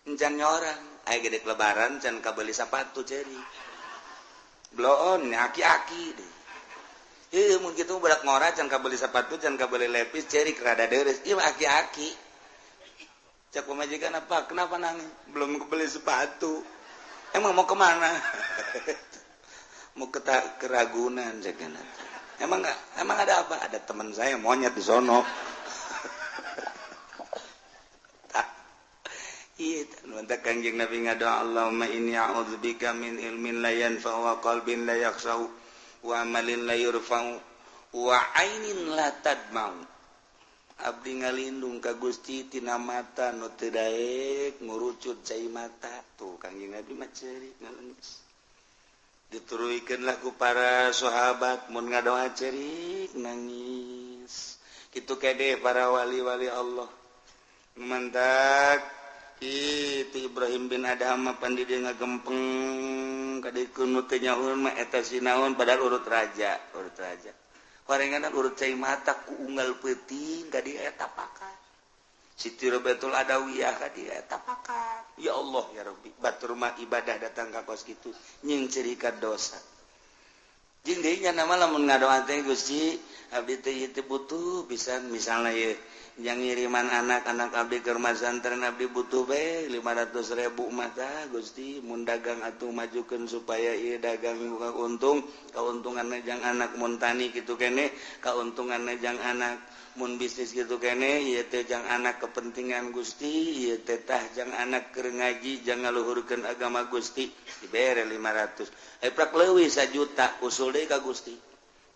A: Encan orang aya gede lebaran can kabeli sapatu ceri. Bloon aki-aki deh. Heuh mun kitu budak ngora can kabeli sapatu, can kabeli lepis ceri rada deres. Ieu mah aki-aki. Cak pamajikan apa? Kenapa nangis? Belum kebeli sepatu. Emang mau kemana? Mau ke Keragunan cek. Emang enggak? Emang ada apa? Ada teman saya monyet di sono. Iya, mantap Kangjeng Nabi ngadoa Allahumma inni a'udzubika min ilmin la yanfa'u wa qalbin la yakhsha'u wa amalin la yurfa'u wa ainin la tadma'u. Abdi ngalindung ka Gusti tina mata nu teu daek ngurucut cai mata. Tuh Kangjeng Nabi mah ceurik ngalengis. Dituruikeun lah ku para sahabat mun ngadoa ceurik nangis. Kitu kede para wali-wali Allah. Mantak itu Ibrahim bin Adham mah pan di dieu ngagempeng kadikeun nu teu nyahoeun mah eta sinaon padahal urut raja, urut raja. Horenganna urut cai mata ku unggal peuting ka dieu eta pakat. Siti Robiatul Adawiyah ka dieu eta pakat. Ya Allah ya Rabbi, batur mah ibadah datang ka kos kitu nying cerika dosa. Jeung deui nya nama lamun ngadoa teh Gusti, abdi teh ieu teh butuh pisan misalna ieu yang ngiriman anak-anak abdi ke rumah santren, abdi butuh be 500.000 mah tah Gusti, mun dagang atuh majukeun supaya ieu dagang buka untung, kauntunganna jang anak mun tani kitu keneh, kauntunganna jang anak mun bisnis kitu keneh, ieu teh jang anak kepentingan Gusti, ieu teh tah jang anak keur ngaji jang ngaluhurkeun agama Gusti, dibere 500. Prak leuwih 1 juta usul deui ka Gusti.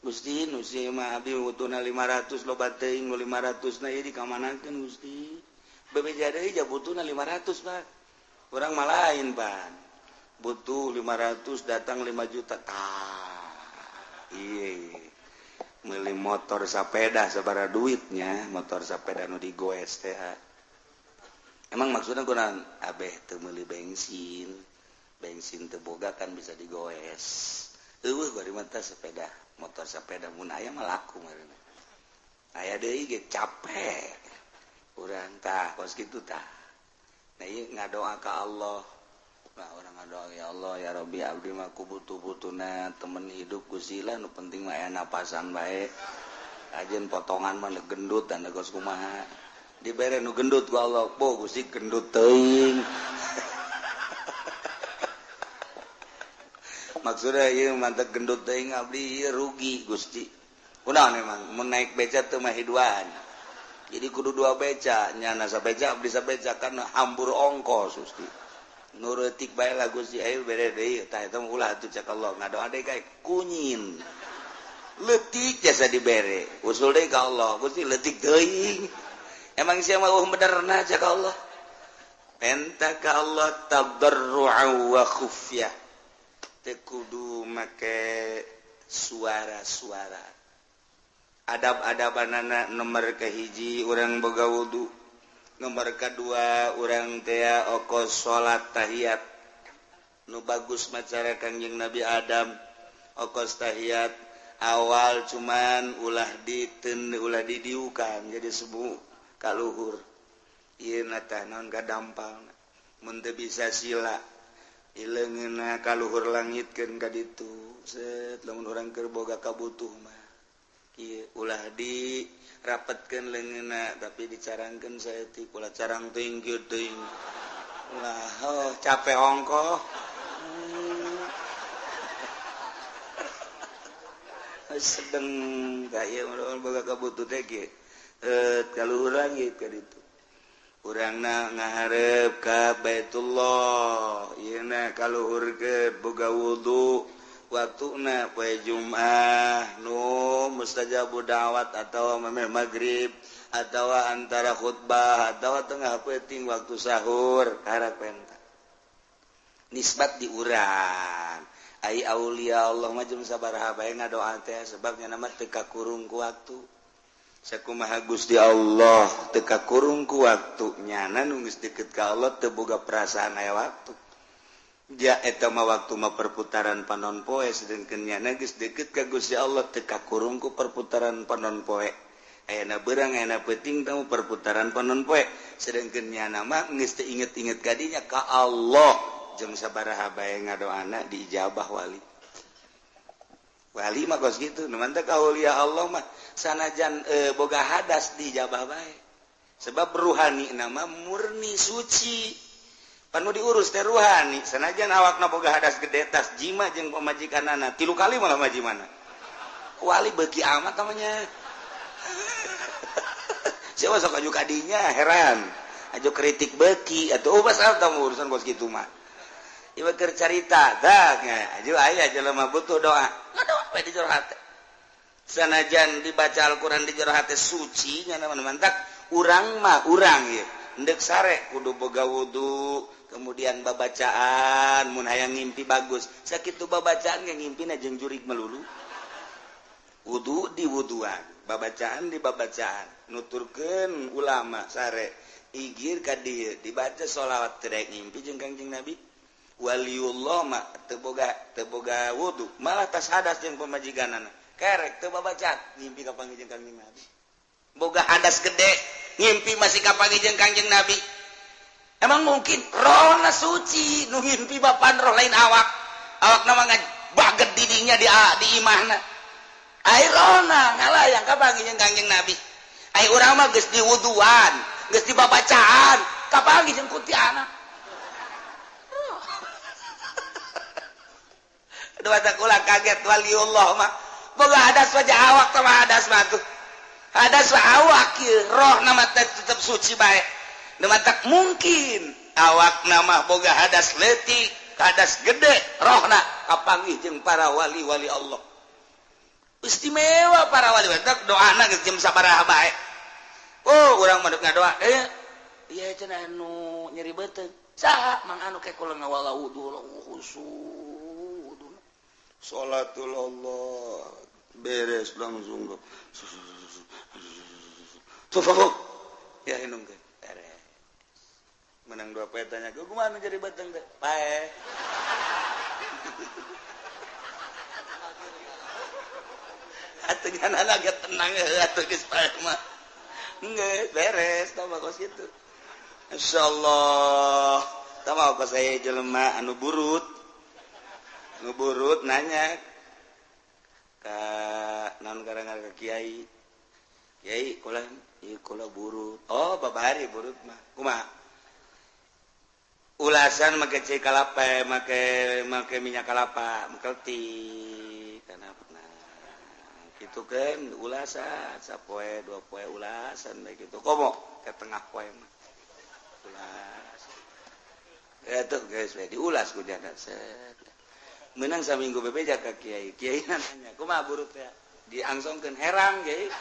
A: Gusti nu si mah abdi butuhna 500 loba teuing nu 500 na ieu dikamanakeun Gusti. Bebeja deui ja butuhna 500 Pak. Urang mah lain Pan. Butuh 500 datang 5 juta tah. Ieu meuli motor sapeda sabaraha duitnya, motor sapeda nu digoes teh. Emang maksudna kunaon? Abeh teu meuli bensin. Bensin teu boga kan bisa digoes. Eueuh bari mah teh sepeda, motor sepeda mun aya mah laku meureun. Aya deui ge capek. Urang tah kos kitu tah. Nah ieu ngadoa ka Allah. Nah urang ngadoa ya Allah ya Rabbi abdi mah ku butuh-butuhna temen hidup Gusti lah nu penting mah aya napasan bae. Ajeun potongan mah gendut dan kos kumaha. Dibere nu gendut ku Allah, bo Gusti gendut teuing. Maksudnya ieu mantep gendut teuing abdi ieu rugi Gusti. Kunaon emang mun naik beca teu mah hiduan. Jadi kudu dua beca, nyana sabeca abdi sabeca kan hambur ongkos Gusti. Nurutik bae lah Gusti ayo bere deui tah eta mah ulah atuh cek Allah ngadoa deui kae kunyin. Leutik jasa dibere, usul deui ka Allah Gusti leutik teuing. Emang sia mah eueuh benerna cek Allah. Penta ka Allah tadarru'a wa khufyah. Teu kudu make suara-suara. Adab-adabanana nomor kahiji urang boga wudu, nomor kadua urang teh okos salat tahiyat. Nu bagus macara Kangjeng Nabi Adam okos tahiyat awal cuman ulah diten ulah didiukan jadi sebu kaluhur. Ieu na tah naon kadampalna mun teu bisa sila ileungeunna kaluhur langitkeun ka ditu set lamun urang keur boga kabutuh mah ieu ulah di rapetkeun leungeunna tapi dicarangkeun saeutik ulah carang teuing kieu teuing ulah oh capek ongkoh. Sedeng kaya urang boga kabutuh teh kieu kaluhur langit ka ditu urangna ngahareup ka Baitullah ieu na kaluhur ke boga wudu waktuna poe Jumat nu mustajabu da'wat atawa memeh magrib atawa antara khutbah atawa tengah peuting waktu sahur karak penta nisbat di urang. Ai aulia Allah mah jeung sabaraha bae ngadoa teh sebab nya mah teu kakurung ku waktu. Sakumaha Gusti Allah teu kakurung ku waktu nyana nu geus deukeut ka Allah teu boga perasaan aya waktu. Ja eta mah waktu mah perputaran panon poe sedengkeun nyana geus deukeut ka Gusti Allah teu kakurung ku perputaran panon poe. Ayana beurang ayana peuting tamu perputaran panon poe sedengkeun nyana mah geus teu inget-inget ka dinya ka Allah. Jeung sabaraha bae ngadoana diijabah wali. Wali mah kos kitu, nu mantep aulia Allah mah sanajan boga hadas diijabah bae. Sebab ruhani nama murni suci. Panu diurus teh ruhani, sanajan awakna boga hadas gede tas jima jeung pamajikanana, 3 kali malah majimana. Wali beuki amat namanya. Siapa sok aju kadinya heran. Aju kritik beuki atuh oh basal tamu urusan kos kitu mah. Ieu keur carita tah aju aya jelema butuh doa ngadoa we di jero hate sanajan dibaca Al-Qur'an di jero hate suci nya mantak urang mah urang ieu endek sare kudu boga wudu kemudian babacaan mun hayang ngimpi bagus sakitu babacaan ge ngimpina jeung jurig melulu wudu di wuduan babacaan di babacaan nuturkeun ulama sare igir ka dieu dibaca sholawat teu daek ngimpi jeung Kangjeng Nabi. Waliullah mah teu boga wudu malah tas hadas jeung pamajikanana kerek teu babacaan ngimpi ka panggih jeung Kangjeng Nabi boga hadas gede ngimpi masih ka panggih jeung Kangjeng Nabi emang mungkin rohna suci nu ngimpi bapan roh lain awak awakna mah baget didinya di imahna ai rohna ngalayang ka panggih jeung Kangjeng Nabi ai urang mah geus diwuduan geus dibabacaan ka panggih jeung kuntianak. Dua kula kaget waliullah mah boga hadas wajah awak sama hadas mah tuh hadas mah awak ieu roh nama tetep suci bae nu matak mungkin awak nama boga hadas leutik hadas gede rohna kapanggih jeung para wali-wali Allah istimewa para wali matak doana geus jeung sabaraha bae. Oh urang mah deuk ngadoa ieu cenah anu nyeri beuteung saha mang anu ke kula ngawala wudu khusyuk salatul Allah beres langsung tuh ya inungkeun beres menang dua poe tanya gua kumaha jadi beteng teh pae atuh nyanana ge tenang atuh geus pae mah geus beres tah mah kos kitu insyaallah tah mah kos aya jelema anu burut ngeburut nanya ka naon garangan ka kiai kiai kula ieu kula burut oh babari burut mah kumaha ulasan make cai kalapa make minyak kalapa mengkelti kana pernah kitu kan ulasan sapoe dua poe ulasan bae kitu komo ke tengah poe mah ulas eta geus we diulas ku jana set menang saminggu bebeja ka kiai kiai nanya kumaha burut teh diangsongkeun herang kiai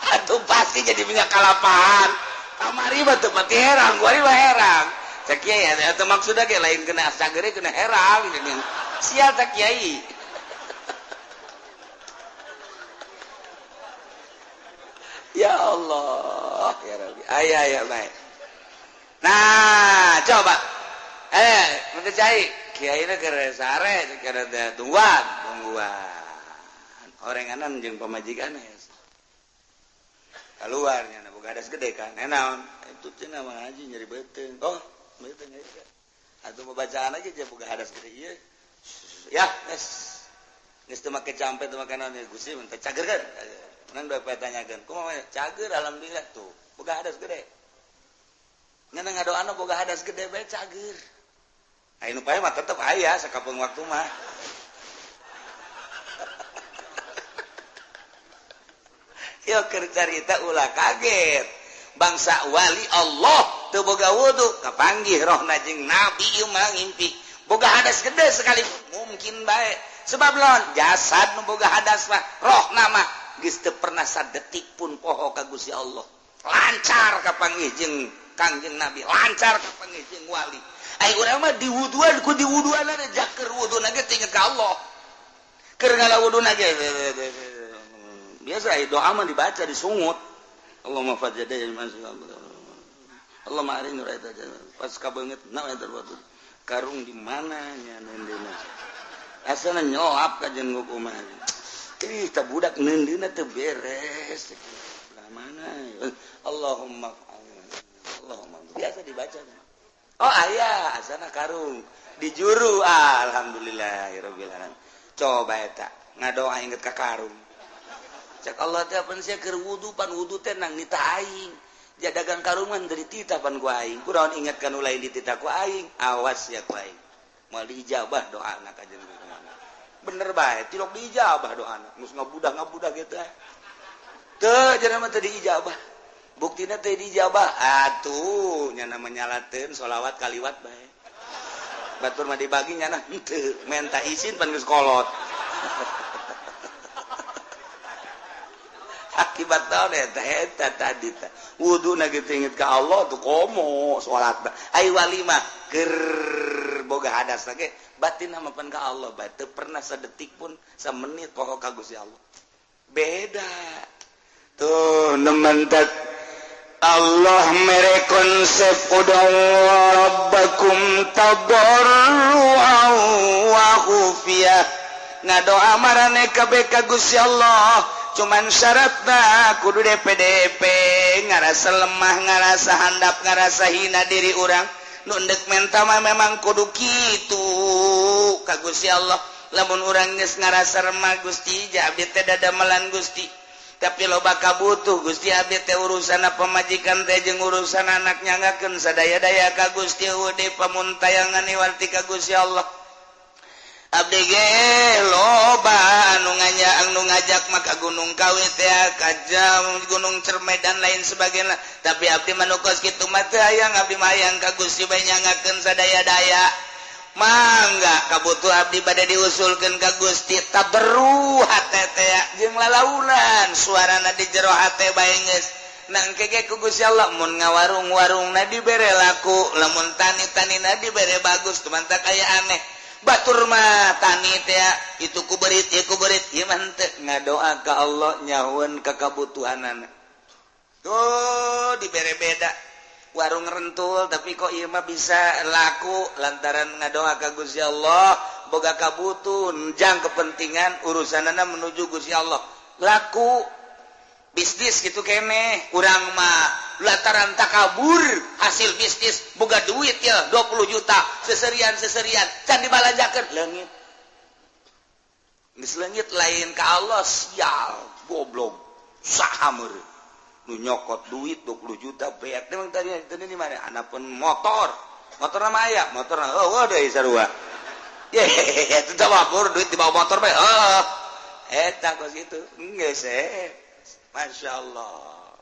A: atuh pasti jadi minyak kalapaan Kamari mah teu pati herang, kuari mah herang. Cek kiai eta maksudna ge lain kena cageur kena herang. Sial tak kiai. Ya Allah, ya Rabbi. Aya aya bae. Nah, coba. Mun cai kiai na keur sare keur tungguan, tungguan. Orenganan jeung pamajikan keluar nya boga hadas gede kan. Naon? Itu cenah mah haji nyeri beuteung. Oh, beuteung aya. Atuh bacaan aja je boga hadas gede ieu. Ya, geus. Geus teu make campe teu make naon Gusti mun teh cager kan. Menang dua tanyakeun, kumaha cager alhamdulillah tuh. Boga hadas gede. Ngan ngadoana boga hadas gede bae cager. Aya nu pae mah tetep aya sakapeung waktu mah. Yo keur carita ulah kaget. Bangsa wali Allah teu boga wudu kapanggih rohna jeung nabi ieu mah ngimpi. Boga hadas gede sekali mungkin bae. Sebab lawan jasad nu boga hadas mah rohna mah geus teu pernah sadetik pun poho ka Gusti Allah. Lancar kapanggih jeung Kangjeng Nabi, lancar kapanggih jeung wali. Ai urang mah diwuduan ku diwuduanna jaker wuduna ge inget ka Allah. Keur ngalawuduna ge biasa doa mah dibaca disungut. Allahumma fajjada Allahumma arini raita pas kabeungeut na eta karung di mana nya neundeuna. Asana nyolap ka jeung kumaha. Ih tah budak neundeuna teu beres. Belah mana? Allahumma Allahumma biasa dibaca. Oh aya asana karung di juru alhamdulillahirabbil alamin. Coba eta ngadoa inget ka karung. Cek Allah teh pan sia keur wudu pan wudu teh nang nita aing. Ja dagang karungan dari tita pan ku aing. Kunaon inget ka nu lain di tita ku aing. Awas ya ku aing. Moal diijabah doana ka jeung bener bae tilok diijabah doana. Geus ngabudah-ngabudah kitu teh. Teu cenah mah teu diijabah. Buktina teu diijabah. Atuh nya menyalateun sholawat kaliwat bae. Batur mah dibagi nyana henteu menta izin pan geus kolot. Akibat naon eta eta tadi teh wuduna kitu inget ka Allah tuh komo salat ai wali mah keur boga hadas ge batin mah pan ka Allah bae teu pernah sadetik pun samenit poho ka Gusti Allah. Beda tuh nementak Allah mere konsep ud'u rabbakum tadarruan wa khufiyah. Ngadoa marane kabeh ka Gusti Allah cuman syaratna kudu DPDP ngarasa lemah ngarasa handap ngarasa hina diri urang nu endek menta mah memang kudu kitu ka Gusti Allah. Lamun urang geus ngarasa remah Gusti ja abdi teh dadamelan Gusti tapi loba kabutuh Gusti abdi teh urusan pamajikan teh jeung urusan anak nyangakeun sadaya-daya ka Gusti eueuh pamuntayangan iwarti ka Gusti Allah. Abdi ge loba anu nganya anu ngajak maka Gunung Kawi teh ka jam Gunung Cermai dan lain sebagainya tapi abdi mah nu kos kitu mah teu hayang abdi mah hayang ka Gusti bae nyangakeun sadaya-daya. Mangga kabutuh abdi bade diusulkeun ka Gusti taberru hate teh jeung lalaunan suarana di jero hate bae geus nangke ge ku Gusti Allah mun ngawarung-warungna dibere laku lamun tani-tanina dibere bagus tumantak aya aneh batur mah tani teh itu ku berit ieu ku berit ieu mah henteu ngadoa ka Allah nyahueun ka kabutuhanana tuh dibere beda warung rentul tapi kok ieu mah bisa laku lantaran ngadoa ka Gusti Allah boga kabutuhan jang kepentingan urusanana menuju Gusti Allah laku bisnis gitu keneh urang mah lantaran takabur hasil bisnis boga duit ya 20 juta seserian-seserian can dibalanjakeun leungit geus leungit lain ka Allah sial goblok saha meureun nu nyokot duit 20 juta beak emang tadi di mana anapun motor motor mah aya motor oh deui sarua ye eta mah duit dibawa motor bae heuh eta kos kitu geus Masya Allah.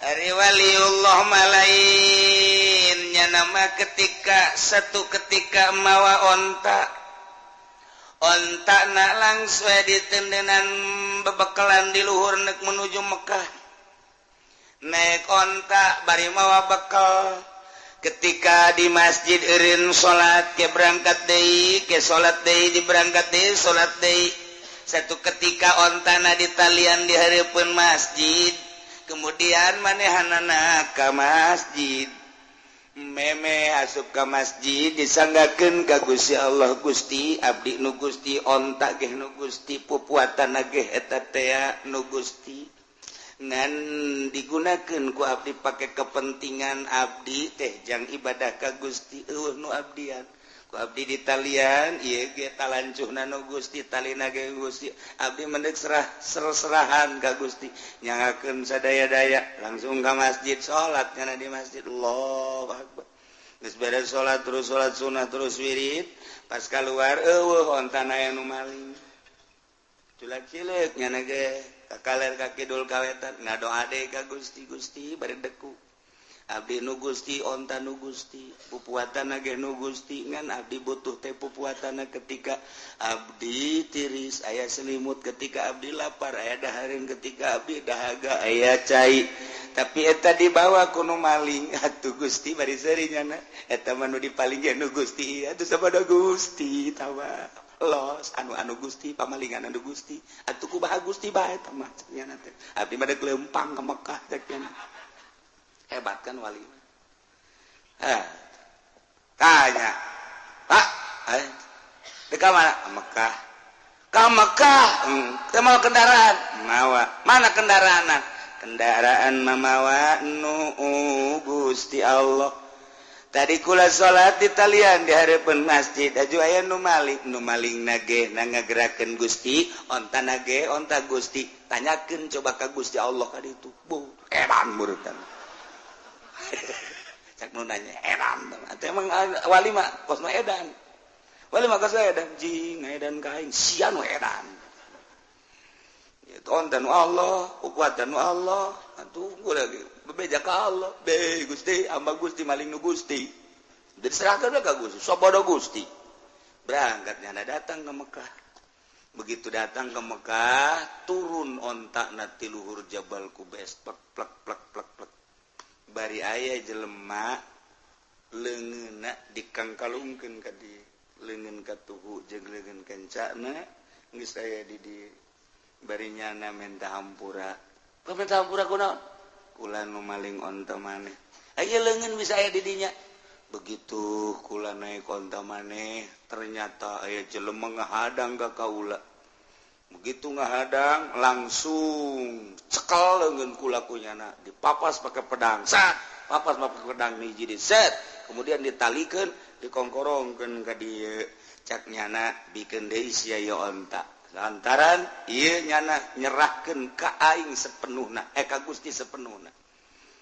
A: Ari waliullah malainnya nama ketika satu ketika mawa onta onta nak langsung ditendenan bebekalan di luhur nek menuju Mekah. Naik onta bari mawa bekal. Ketika di masjid eureun salat ke berangkat deui, ke salat deui, di berangkat deui, salat deui. Satu ketika ontana ditalian di hareupeun masjid, kemudian manehanana ka masjid. Meme asup ka masjid disanggakeun ka Gusti Allah, Gusti abdi nu Gusti, onta ge nu Gusti, pupuatan ge eta tea nu Gusti. Ngan digunakan ku abdi pakai kepentingan abdi teh jang ibadah ka Gusti, eueuh nu abdian ku abdi ditalian ieu ge talancuhna nu Gusti, talina ge Gusti. Abdi mendek serah serahan ka Gusti, nyangakeun sadaya-daya langsung ka masjid, salat nyana di masjid. Allahu akbar. Geus beres salat, terus salat sunah, terus wirid. Pas keluar eueuh ontana, aya nu maling. Culak cileuk nyana ge ka kaler, ka kidul, ka wetan, ngadoa deui ka Gusti. Gusti, bari deku, abdi nu Gusti, onta nu Gusti, pupuatan ge nu Gusti, ngan abdi butuh teh pupuatan ketika abdi tiris aya selimut, ketika abdi lapar aya dahareun, ketika abdi dahaga aya cai, tapi eta dibawa ku nu maling. Atuh Gusti, bari seuri nyana, eta mah nu dipaling ge nu Gusti. Atuh sabada Gusti tawa los anu anu Gusti, pamalingan anu Gusti. Atuh kumaha Gusti bae eta mah nyana teh, abdi mah deuk leumpang ka Mekah cek nyana. Hebat kan wali? Eh, tanya, "Pak, eh, dek mana?" "Ka Mekah." "Ka Mekah? Teu mawa kendaraan?" "Mawa." "Mana kendaraan?" "Kendaraan mamawa nu Gusti Allah. Tadi kula salat di talian di hareupeun masjid, aju aya nu maling. Nu maling nage na ngagerakeun Gusti, onta nage onta Gusti. Tanyakeun coba ka Gusti Allah ka ditu." Bu, edan murutan. Cak nu nanya edan. Atuh emang wali mah kos nu edan. Wali mah kos edan, jing edan ka aing sia nu edan. Itu onta nu Allah, kuatan nu Allah. Atuh lagi bebeja ka Allah. Be Gusti, hamba Gusti, maling nu Gusti. Jadi serahkan ka Gusti, sabodo Gusti. Berangkat nyana datang ke Mekah. Begitu datang ke Mekah, turun onta na ti luhur Jabal Kubes, plek plek plek plek plek. Bari aya jelema leungeunna dikangkalungkeun ka dieu, leungeun katuhu jeung leungeun kencana geus aya di dieu. Bari nyana minta hampura. Minta hampura kunaon? Kula nu maling onta maneh. Aya leungeun bisa aya di dinya. Begitu kula naik onta maneh, ternyata aya jelema ngahadang ka kaula. Begitu ngahadang langsung cekel leungeun kula ku nyana, dipapas pakai pedang. Sat, papas pakai pedang hiji di set, kemudian ditalikeun, dikongkorongkeun ka dieu. Cak nyana, "Bikeun deui sia ieu onta. Lantaran ieu nyana nyerahkeun ka aing sepenuhna, eh, ka Gusti sepenuhna.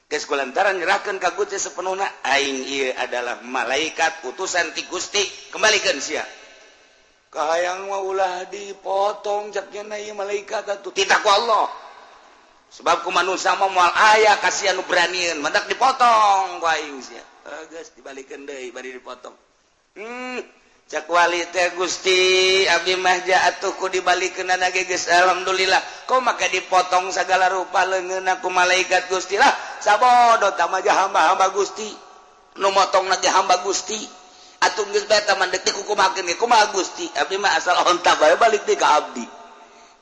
A: Geus kulantaran nyerahkeun ka Gusti sepenuhna, aing ieu adalah malaikat utusan ti Gusti, kembalikan sia." "Kahayang mah ulah dipotong," cak nyana, "ieu malaikat atuh." "Titah ku Allah. Sebab ku manusia mah moal aya kasihan nu beranieun, mantak dipotong ku aing sia." Geus dibalikeun deui bari dipotong. Cak wali teh, "Gusti, abdi mah atuh ku dibalikeun ge geus alhamdulillah. Kok maka dipotong segala rupa leungeun ku malaikat Gusti?" "Lah, sabodo tah mah hamba-hamba Gusti. Nu motong ge hamba Gusti. Atuh geus bae tah mah deuk dikukumakeun ge kumaha Gusti? Abdi mah asal onta bae balik deui ka abdi."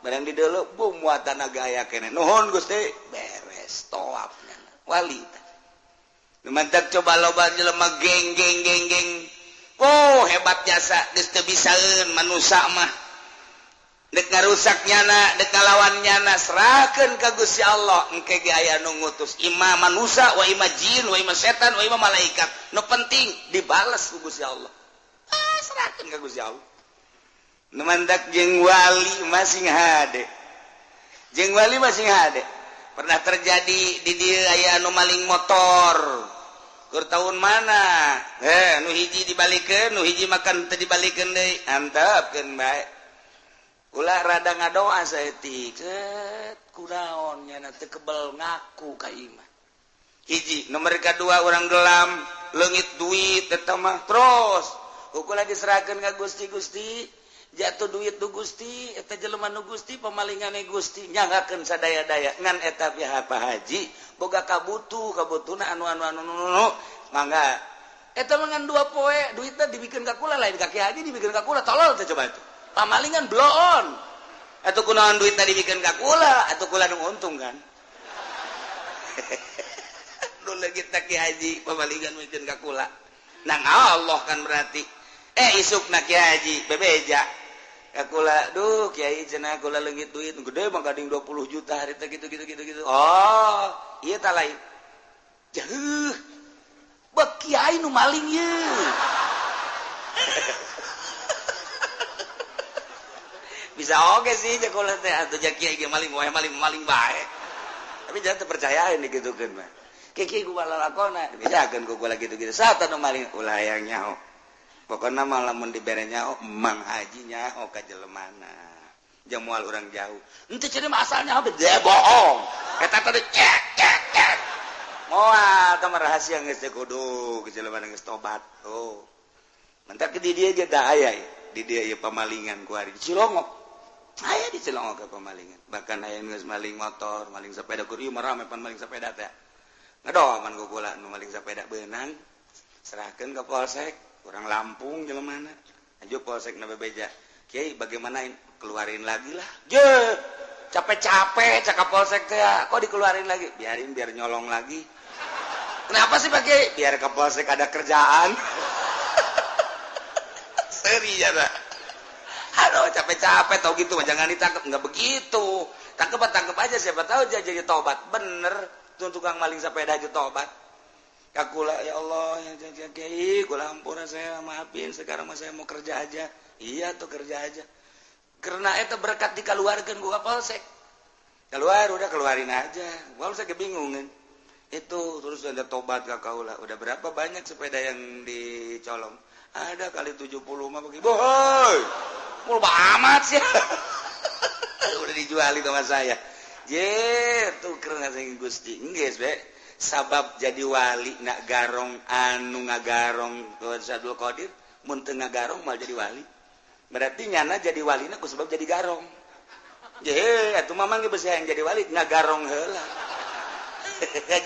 A: Barang di deuleu bu muatan aya keneh. "Nuhun Gusti." Beres tawaf wali teh. Mantak coba loba jelema geng geng geng geng. Oh, hebat jasa geus teu bisaeun manusa mah. Dek ngarusak nyana, dek ngalawan nyana, serahkeun ka Gusti Allah. Engke ge aya nu ngutus, ima manusa wa ima jin wa ima setan wa ima malaikat. Nu penting dibales ku Gusti Allah. Ah, serahkeun ka Gusti Allah. Nu mantak jeung wali masing hade. Jeung wali masing hade. Pernah terjadi di dieu aya anu maling motor. Keur tahun mana? Eh, nu hiji dibalikeun, nu hiji makan teu dibalikeun deui. Antepkeun bae. Ulah rada ngadoa saeutik. Set, kunaon nyana teu kebel ngaku ka imah. Hiji, nomor kedua orang gelam, leungit duit eta mah terus. Ukulah diserahkeun ka Gusti. Gusti. Jatuh duit nu Gusti, eta jelema nu Gusti, pemalingane Gusti, nyanggakeun sadaya-daya ngan eta pihak Pak Haji boga kabutuh, kabutuhna anu anu anu anu mangga. Eta mah ngan 2 poe duitna dibikeun ka kula lain ka Ki Haji dibikeun ka kula tolol teh coba itu. Pamalingan bloon. Atuh kunaon duitna dibikeun ka kula, atuh kula nu untung kan. Nu leungit Ki Haji pamalingan mikeun ka kula. Nang Allah kan berarti. Isukna Ki Haji bebeja. Kula duh kiai cenah kula leungit duit gede mah gading 20 juta hari teh gitu gitu gitu gitu. Oh, ieu tah lain. Jeuh. Bek kiai nu maling ieu. Bisa oge sih jeung kula teh atuh ja kiai ge maling wae maling-maling bae. Tapi jangan terpercayain digitukeun mah. Kiai ku lalakona dibejakeun ku kula gitu-gitu. Saha nu maling ulah hayang nyaho. Pokoknya malah mun dibere nyaho Mang Haji nyaho ka jelemana jeung moal urang jauh henteu cenah mah asalnya dia bohong eta tadi cek cek cek moal tah rahasia geus teh kudu ke jelemana geus tobat. Oh mentak di dieu ge da aya di dieu ieu pamalingan ku ari di Cilongok aya di Cilongok ke pamalingan bahkan aya geus maling motor maling sepeda kur ieu mah rame pan maling sepeda teh ngadoman ku kula nu maling sepeda beunang serahkeun ka polsek orang Lampung jelemana aja polsek na bebeja kiai bagaimana keluarin lagi lah je capek-capek cakap polsek teh kok dikeluarin lagi biarin biar nyolong lagi kenapa sih Pak Kiai biar ke polsek ada kerjaan. Seri ya dah aduh capek-capek tau gitu jangan ditangkap nggak begitu tangkep aja siapa tahu dia jadi tobat bener tuh tukang maling sepeda aja tobat. Kakula ya Allah ya kiai kula ampura saya maafin sekarang mah saya mau kerja aja. Iya tuh kerja aja. Karena eta berkat dikeluarkeun ku polsek. Keluar udah keluarin aja. Polsek kebingungan. Itu terus ada tobat ka kaula. Udah berapa banyak sepeda yang dicolong? Ada kali 70 mah bagi. Bohoi. Mul amat sih. Udah dijualin sama saya. Jer tuh karena sing Gusti. Geus be. Sabab jadi wali nak garong anu ngagarong ke Abdul Qadir mun teu ngagarong mal jadi wali berarti nyana jadi walina ku sebab jadi garong je atuh mamang ge beusi hayang jadi wali ngagarong heula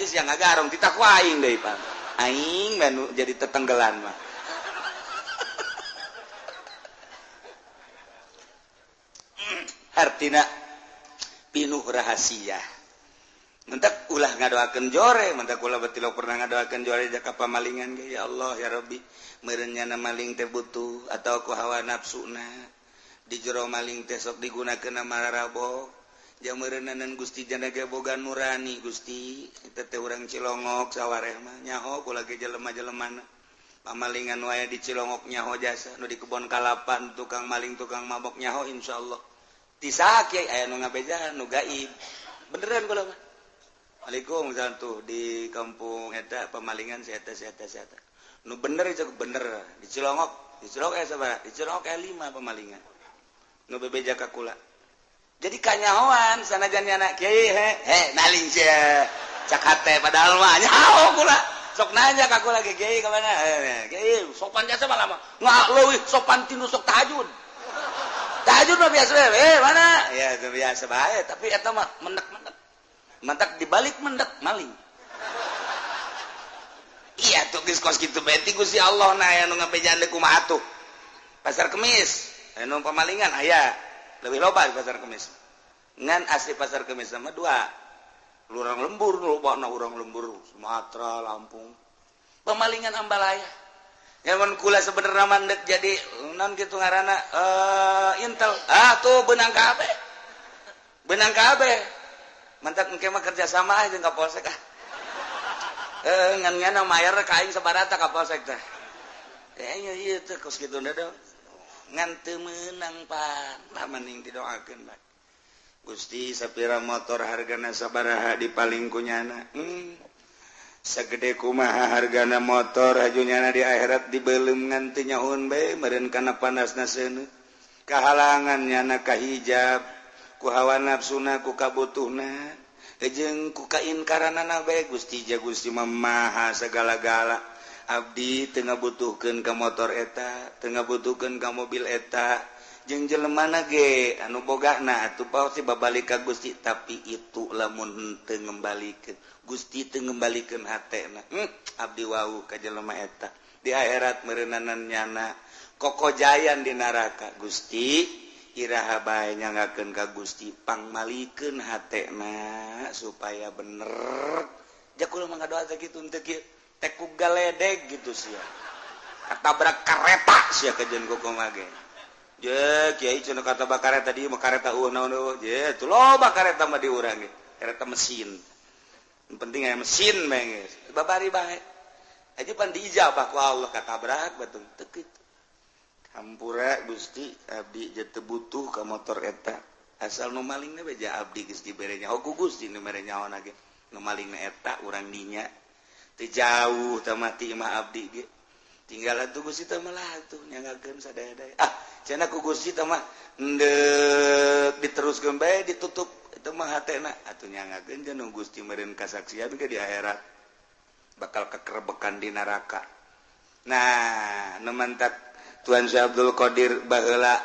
A: geus yang ngagarong titah ku aing deui Pak aing mah jadi tetenggelan mah. Artina pinuh rahasia. Mentak ulah ngadoakeun jore, mentak ulah betilok pernah ngadoakeun jore jaka pamalingan ge ya Allah ya Rabbi, meureun nyana maling teh butuh atau ku hawa nafsuna. Di jero maling teh sok digunakeun mararabo. Jeung meureunanan Gusti jana ge boga nurani Gusti, eta teh urang Cilongok sawareh mah nyaho kula ge jelema-jelemana. Pamalingan wae di Cilongok nyaho jasa, nu di kebon kalapan tukang maling tukang mabok nyaho insyaallah. Ti saha kiai aya nu ngabejaan nu gaib. Beneran kula mah. Waalaikumsalam tuh di kampung eta pemalingan si eta si eta si eta. Nu bener itu bener di Cilongok sabaraha? Di Cilongok aya 5 pemalingan. Nu bebeja ka kula. Jadi kanyahoan sanajan nyana kiai he maling sia. Cak hate padahal mah nyaho kula. Sok nanya ka kula ge kiai ka mana? Kiai sopan jasa mah lama. Nggak leuwih sopan tinu sok tahajud. Tahajud mah biasa mana? Ya itu biasa bae tapi eta mah menek-menek. Mentak dibalik mendak maling. Iya tuh geus kos kitu bae ti Gusti Allah na aya nu ngabejaan deui kumaha atuh. Pasar Kemis anu pamalingan aya leuwih loba di Pasar Kemis. Ngan asli Pasar Kemis sama 2. Urang lembur lobana urang lembur Sumatera, Lampung. Pemalingan ambalaya. Ya mun kula sebenarnya mandek jadi naon kitu ngaranna Intel. Ah tuh beunang kabeh. Beunang kabeh. Mantak engke mah kerja sama jeung ka polsek ah. Ngan ngana mayar ka aing sabarata ka polsek teh. Ieu ieu teh kos kitu da ngan teu meunang pan. Lah mending didoakeun bae. Gusti sapira motor hargana sabaraha dipaling ku nyana. Sagede kumaha hargana motor haju nyana di akhirat dibeuleum ngan teu nyahoun bae meureun kana panasna seuneu. Kahalangan nyana ka hijab. Ku hawa nafsuna ku kabutuhna jeung ku kainkaranana bae Gusti ja Gusti mah maha sagala-gala abdi teu ngabutuhkeun ka motor eta teu ngabutuhkeun ka mobil eta Jeung jelemana ge anu bogana atuh pasti babalik ka Gusti, tapi itu lamun henteu ngembalikeun Gusti teu ngembalikeun hatena. Abdi wau ka jelema eta di akhirat meureunanan nyana kokojayan di neraka. Gusti iraha bae nyanggakeun ka Gusti pangmalikeun hatena supaya bener. Ja kula mah ngadoa teh kitu teu kieu teh ku galedeg gitu sia. Katabrak kareta sia kajeun kumaha ge. Je kiai cenah katabrak kareta di mah kareta eueuh naon eueuh. Je tuh loba kareta mah di urang ge. Kareta mesin. Yang penting aya mesin bae geus. Babari bae. Aja pan diijabah ku Allah katabrak batung teu kitu. Hampura Gusti abdi je teu butuh ka motor eta. Asal nu malingna we ja abdi geus dibere nyaho ku Gusti nu mere nyaho ge. Nu malingna eta urang dinya. Teu jauh teh mati mah abdi ge. Tinggal atuh Gusti teh mah lah atuh nyanggakeun sadaya-daya. Ah, cenah ku Gusti teh mah endek diteruskeun bae ditutup itu mah hatena atuh nyanggakeun jeung Gusti meureun kasaksian ke di akhirat bakal kekerebekan di neraka. Nah, nu mantak Tuan Syekh Abdul Qadir baheula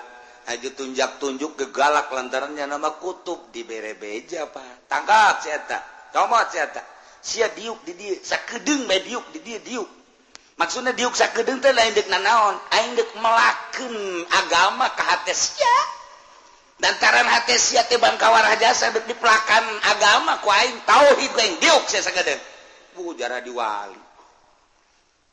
A: aju tunjak-tunjuk gegalak lantarannya nama kutub dibere beja pak. Tangkap si eta, comot si eta. Sia diuk di dieu, sakedeung bae diuk di dieu diuk. Maksudna diuk sakedeung teh lain deuk nanaon, aing deuk melakeun agama ka hate sia. Lantaran hate sia teh bangkawarah jasa deuk dipelakan agama ku aing tauhid ku aing diuk sia sakedeung. Bu jarah diwali.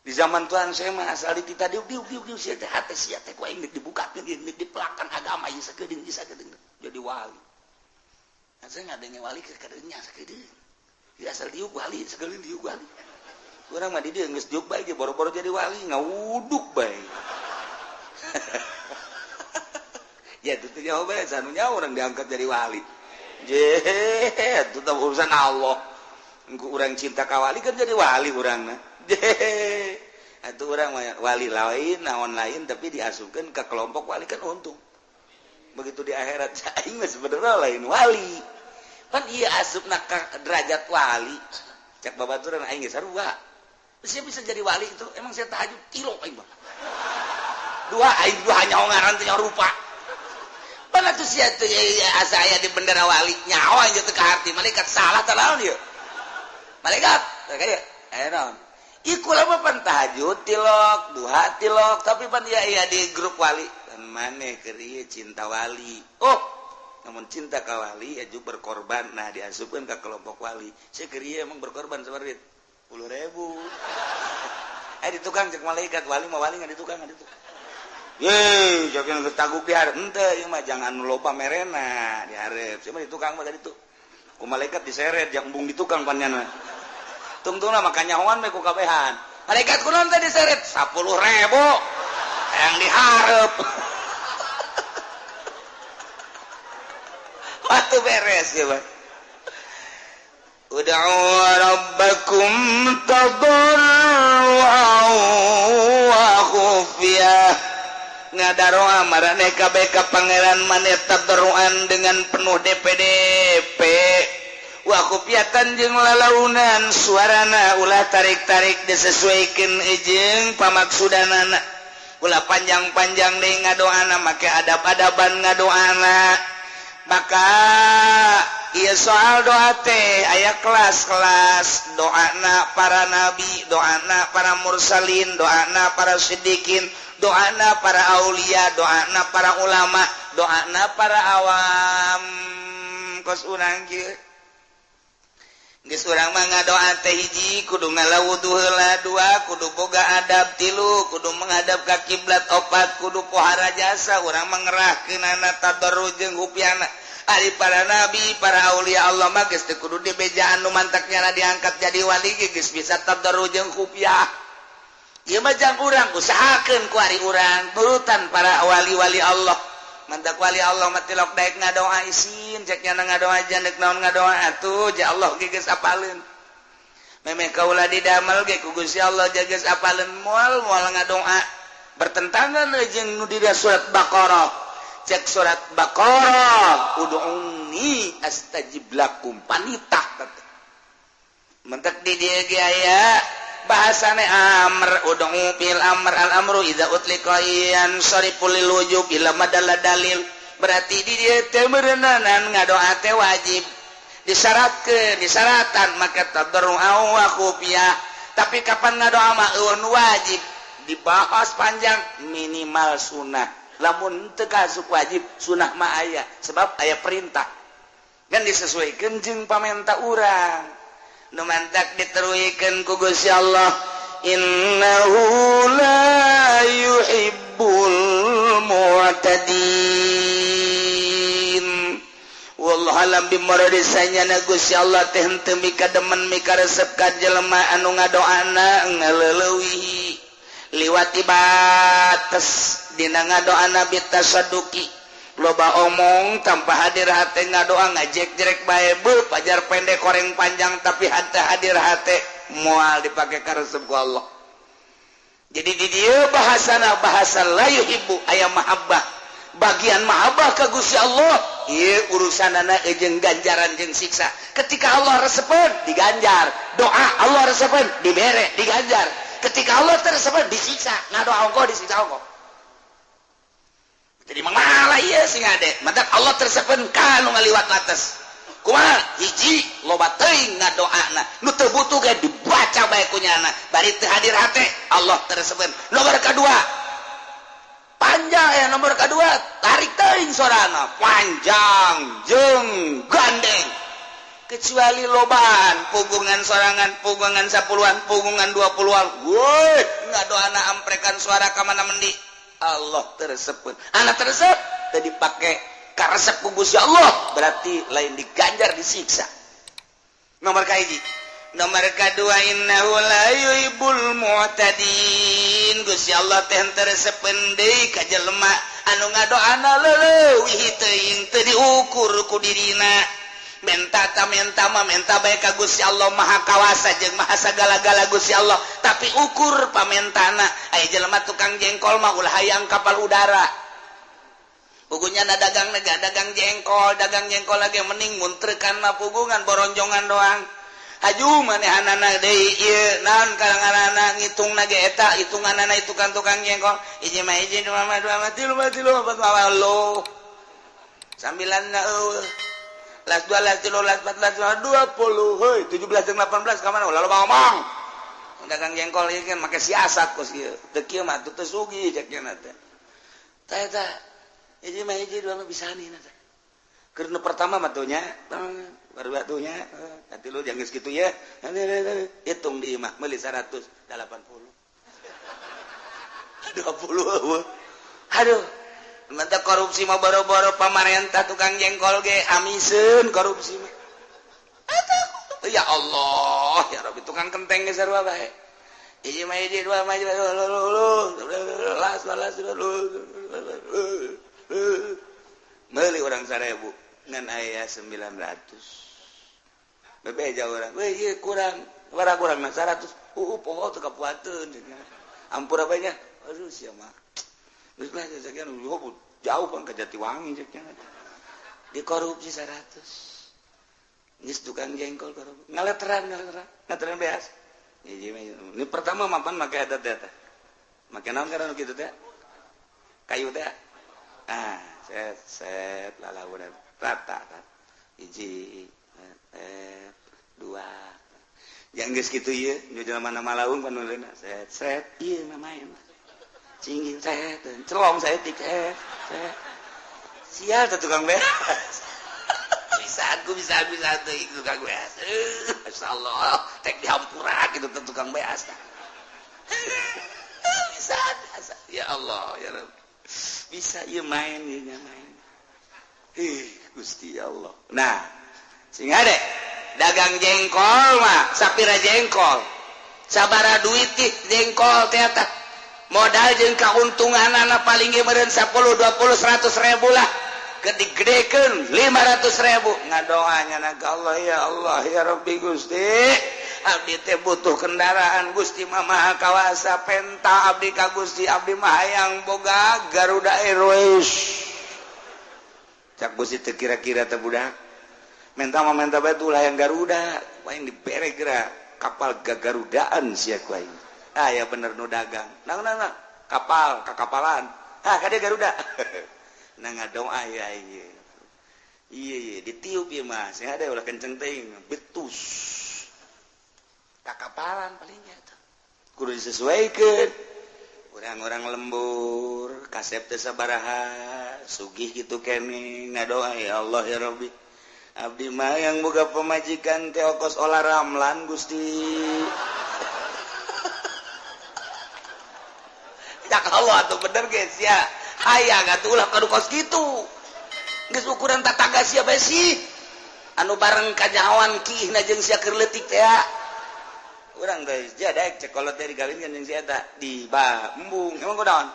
A: Di zaman Tuhan saya mah asal di kita diuk diuk diuk diuk sia teh hate sia teh ku aing deuk dibukakeun deuk dipelakan agama ieu sakedeung ieu sakedeung jadi wali. Nah, saya ngadenge wali ke kadeunya sakedeung. Ya asal diuk wali sakedeung diuk wali. Urang mah di dieu geus diuk bae ge boro-boro jadi wali ngawuduk bae. Ya itu teh nyaho bae sanu nyaho urang diangkat jadi wali. Je itu teh urusan Allah. Engku urang cinta ka wali kan jadi wali urangna. Je atuh urang mah wali lain naon lain tapi diasupkeun ka kelompok wali kan untung. Begitu di akhirat aing mah sebenarnya lain wali. Pan ieu asupna ka derajat wali. Cak babaturan aing ge sarua. Saya bisa jadi wali itu emang saya tahajud kilo aing mah. Dua aing dua nyaho ngaran teh nyaho rupa. Pan atuh sia teh asa aya di bendera wali nyaho aing teh ka arti malaikat salah tah naon ieu. Malaikat kaya aya naon. Ieu kula mah pan tahajud tilok, duha tilok, tapi pan ieu aya di grup wali. Dan maneh keur ieu cinta wali. Oh, namun cinta ka wali aju berkorban. Nah diasupkeun ka kelompok wali. Saya keur ieu emang berkorban sabar 10.000. Di tukang cek malaikat wali mah wali nggak di tukang nggak di tukang. Ye, jangan geus taguk di hareup henteu ieu mah jangan loba merena di hareup. Sia mah di tukang mah tadi tuh. Ku malaikat diseret jang embung di tukang pannyana. Tungtungna mah kanyahoan we ku kabehan. Malaikat kunaon teh diseret 10.000. Yang di hareup. Waktu beres ya, Pak. Ud'u rabbakum tadarruan wa khufyah. Ngadaroa maraneh kabeh ka pangeran maneh tadarruan dengan penuh DPDP. Wa khufyatan jeung lalaunan suarana ulah tarik-tarik disesuaikeun jeung pamaksudanana. Ulah panjang-panjang deui ngadoana make adab-adaban ngadoana. Maka iya soal doa teh aya kelas-kelas doana para nabi, doana para mursalin, doana para siddiqin, doana para aulia, doana para ulama, doana para awam. Kos urang kieu. Geus urang mah ngadoa teh hiji kudu ngalawudu heula, dua kudu boga adab, tilu kudu menghadap ka kiblat, opat kudu pohara jasa urang mah ngerahkeunana tadarru jeung hupiana. Ari para nabi, para aulia Allah mah geus teu kudu dibejaan nu mantaknya diangkat jadi wali ge geus bisa tadarru jeung khufiah. Ieu mah jang urang usahakeun ku ari urang turutan para wali-wali Allah. Mantak wali Allah mah tilok daek ngadoa isin cek nya ngadoa jan deuk naon ngadoa atuh ja Allah ge geus apaleun. Memeh kaula didamel ge ku Gusti Allah ja geus apaleun moal moal ngadoa bertentangan jeung nu di surat Baqarah. Cek surat Baqarah ud'uni astajib lakum panitah mentek di dieu ge aya Bahasane amr ud'u bil amr al amru idza utliqa yansarifu lil wujub ila madalla dalil. Berarti di dieu teh meureunanan ngadoa teh wajib disyaratkeun, disaratan maka tadarru wa khufiyah. Tapi kapan ngadoa mah euweuh nu wajib dibahas panjang, minimal sunnah. Lamun teu kasup wajib, sunnah mah aya sebab aya perintah kan disesuaikan jeung pamenta urang. Nu mantak diteruikeun ku Gusti Allah, innahu la yuhibbul mu'tadin. Wallahu alam bimuradi, sanyana Gusti Allah teh henteu mikademen, mikaresep ka jelema anu ngadoana ngaleulewihi, liwati bates dina ngadoana, bitasadduki, loba omong tanpa hadir hate, ngadoa ngajek-jerek bae, beuh, pajar pendek koreng panjang, tapi hate hadir hate, moal dipake karesep ku Allah. Jadi di dieu bahasana bahasa la yuhibbu, aya mahabbah, bagian mahabbah ka Gusti Allah. Ieu urusanana jeung ganjaran jeung siksa. Ketika Allah resepeun, diganjar doa. Allah resepeun, dibere, diganjar. Ketika Allah teu resepeun, disiksa. Ngadoa ongkoh, disiksa ongkoh. Jadi malah ieu sing ade mantak Allah teu resepeun ka nu ngaliwat batas. Kumaha? Hiji, loba teuing ngadoana, nu teu butuh ge dibaca bae ku nyana, bari teu hadir hate, Allah teu resepeun. Nomor kedua panjang ya, nomor kedua tarik teuing sorana panjang jeung gandeng, kecuali lobaan pugungan sorangan, pugungan 10-an, pugungan 20-an, woi, ngadoana amprekan suara ka mana mendi, Allah teu resepeun. Anak teu resep teu dipake karesep ku Gusti Allah, berarti lain diganjar, disiksa. Nomor kahiji. Nomor kedua, innahu la yuhibbul mu'tadin. Gusti Allah teh teu resepeun deui ka jelema anu ngadoana leuwih teuing, teu diukur ku dirina. Menta ta menta mah menta bae ka Gusti Allah, Maha Kawasa jeung Maha sagala-gala Gusti Allah, tapi ukur pamentana. Aya jelema tukang jengkol mah ulah hayang kapal udara. Pugunya na dagang nega dagang jengkol, dagang jengkol lagi mending muntrekan mah pugungan boronjongan doang. Haju manehanana deui ieu naon kalanganana ngitung ge eta hitunganana itu kan tukang jengkol, hiji mah hiji, dua mah dua mah, tilu mah tilu, empat mah lo sambilan na eueuh, las dua, las tilu, las empat, las lima, 20, hei, 17 dan 18 ka mana? Lalu ngomong dagang jengkol ieu kan make siasat kos ieu teu kieu mah teu sugih cek nya teh. Tah eta hiji mah hiji, dua mah bisa nih teh. Keur nu pertama mah tuh nya, baru atuh nya, nanti lu jangan segitu ya, hitung di imah meuli 180 20. Aduh, mantap korupsi mah, boro-boro pamarentah, tukang jengkol ge amiseun korupsi mah. Ya Allah ya Rabbi, tukang kenteng ge sarua bae. Hiji mah hiji, dua mah las las, meuli urang 1000 ngan aya 900, bebeja urang, weh, ieu kurang bara, kurang 100, poho teu kapuateun, ampura bae nya. Aduh, sia mah geus lah sekian jauh bang ke Jatiwangi cek nya. Dikorupsi 100. Geus tukang jengkol korupsi, ngaleteran, ngaleteran, ngaleteran beas. Ini pertama mapan make eta teh, make naon karena kitu teh, kayu teh. Ah, set set lalaunan rata kan, hiji, dua, yang geus kitu ieu nu jelema malaung panuleuna set set ieu mah main cingin set celong saeutik set set. Sial teh tukang beas. Bisa aku, bisa, bisa tuh tukang beas. Masyaallah, tek dihampura gitu tuh tukang beas. Bisa, bisa, ya Allah ya Rabb, bisa ieu main ieu main. Ih, Gusti Allah. Nah, sing ade dagang jengkol mah sapira jengkol, sabara duit jengkol teh, modal jeung kauntungan paling ge meureun 10, 20, 100 ribu lah. Gede-gedekeun 500 ribu, ngadoanya na ka Allah, ya Allah ya Rabbi, Gusti, abdi teh butuh kendaraan. Gusti mah Maha Kawasa, penta abdi ka Gusti, abdi mah hayang boga Garuda Airways. Cak Gusti teh, kira-kira teh budak menta mah menta bae, ulah hayang Garuda, paling dibere geura. kapal gagarudaan sia ku aing. Ah ya bener nu dagang. Nang nang nang kapal kakapalan. Ah kade Garuda. Nah ngadoa ya aing. Iya iya ditiup ieu mah, sing ada ulah kenceng teuing, betus. Kakapalan palingnya tuh. Kudu disesuaikeun. Orang-orang lembur, kasep teu sabaraha, sugih kitu keneh ngadoa ya Allah ya Rabbi. Abdi mah yang boga pemajikan teh okos olah ramlan Gusti. Ya Allah atuh bener geus ya. Hayang atuh ulah kadu kos kitu. Geus ukuran tataga sia bae sih. Anu bareng kanyahoan kiihna jeung sia keur leutik teh. Urang teh sia daek cek kolot teh digawinkeun jeung si eta di embung. Emang kunaon?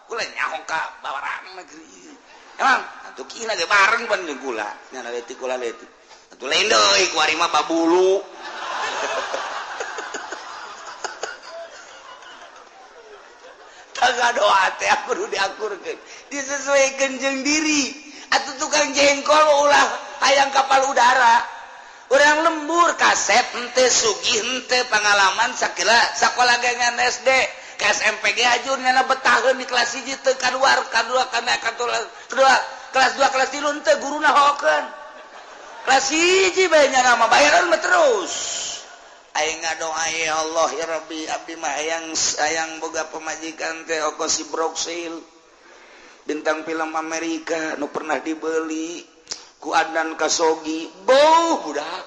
A: Kula nyaho ka bawarang negeri. Emang atuh kiihna ge bareng pan jeung kula. Nya leutik kula leutik. Atuh lain deui ku ari mah babulu. Tangga doa teh kudu diakurkeun. Disesuaikeun jeung diri. Atuh tukang jengkol ulah hayang kapal udara. Urang lembur kasep henteu sugih henteu pengalaman sakila sakola ge ngan SD ke SMP ge ajur nyana betaheun di kelas 1 teu kaluar kadua kana kedua kelas 2 kelas 3 henteu guruna hokeun. Kelas 1 bae nyana mah bayaran mah terus. Aing ngadoa ya Allah ya Rabbi abdi mah hayang boga pamajikan teh okos si Broksil bintang film Amerika nu pernah dibeli ku Adnan Kasogi beuh budak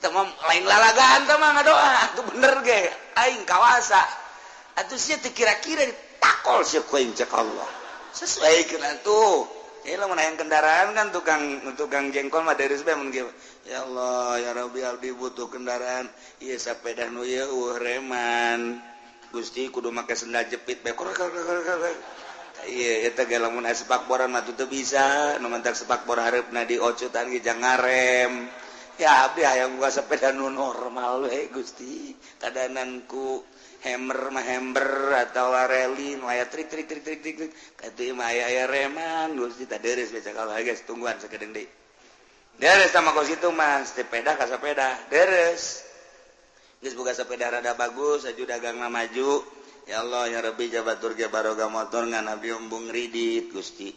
A: teh mah lain lalagaan teh mah ngadoa atuh bener ge aing kawasa atuh sia teu kira-kira ditakol sia ku aing cek Allah sesuaikeun atuh. Ieu lamun hayang kendaraan kan tukang jengkol mah deres bae mun ge ya Allah ya Rabbi abdi butuh kendaraan ieu sapeda nu ieu eueuh reman Gusti kudu make sendal jepit bae iya eta ge lamun aya sepakboran mah teu bisa nu mentak sepakbor hareupna diocutan ge jang ngarem ya abdi hayang boga sepeda nu normal we Gusti kadanan ku hammer mah hammer atawa reli nu aya trik trik trik trik trik katuh mah aya reman Gusti tah deres bae cakal geus tungguan sakedeung deui deres sama kos itu mas sepeda ka sepeda deres geus boga sepeda rada bagus aju dagangna maju. Ya Allah ya Rabbi jabatur ge baroga motor ngan abdi embung ridit Gusti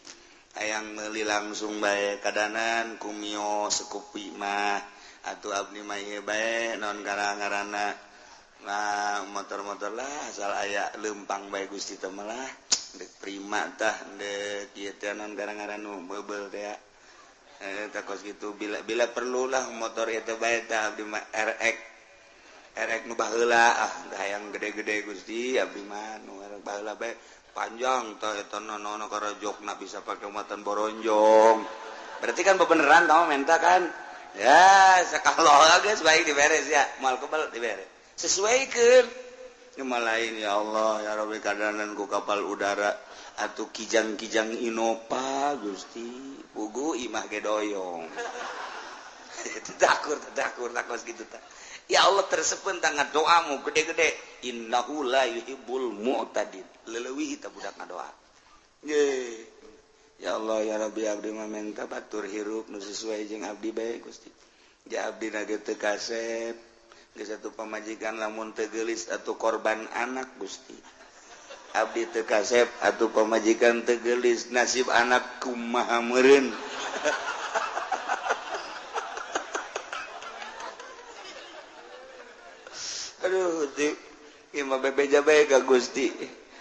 A: hayang meuli langsung bae kadanan ku Mio Scoopy mah atuh abdi mah ieu bae naon ngaranna nah motor-motor lah asal aya leumpang bae Gusti teh mah lah deuk prima tah deuk ieu teh naon ngaranna nu meubel teh tah kos kitu bila perlulah motor ieu teh bae tah abdi mah RX erek nu baheula ah hayang gede-gede Gusti abdi mah nu baheula bae panjang tah eta nono karajokna bisa pake muatan boronjong berarti kan bebeneran kamu minta kan ya sakalo geus baik diberes ya moal kebel diberes sesuaikeun nu lain ya Allah ya Rabbi kadanan ku kapal udara atuh kijang-kijang Innova Gusti pugu imah ge doyong tadakur tadakur takos kitu tah. Ya Allah tersepen tangan doamu gede-gede innahu la yuhibbul mu'tadin leleuwih ta budak ngadoa. Ye. Ya Allah ya Rabbi abdi mah menta batur hirup nu sesuai jeung abdi bae Gusti. Ja abdi na ge teu kasep geus atuh pamajikan lamun teu geulis atuh korban anak Gusti. Abdi teu kasep atuh pamajikan teu geulis nasib anak kumaha meureun. Aduh, Gusti, imah bebeja bae ka Gusti.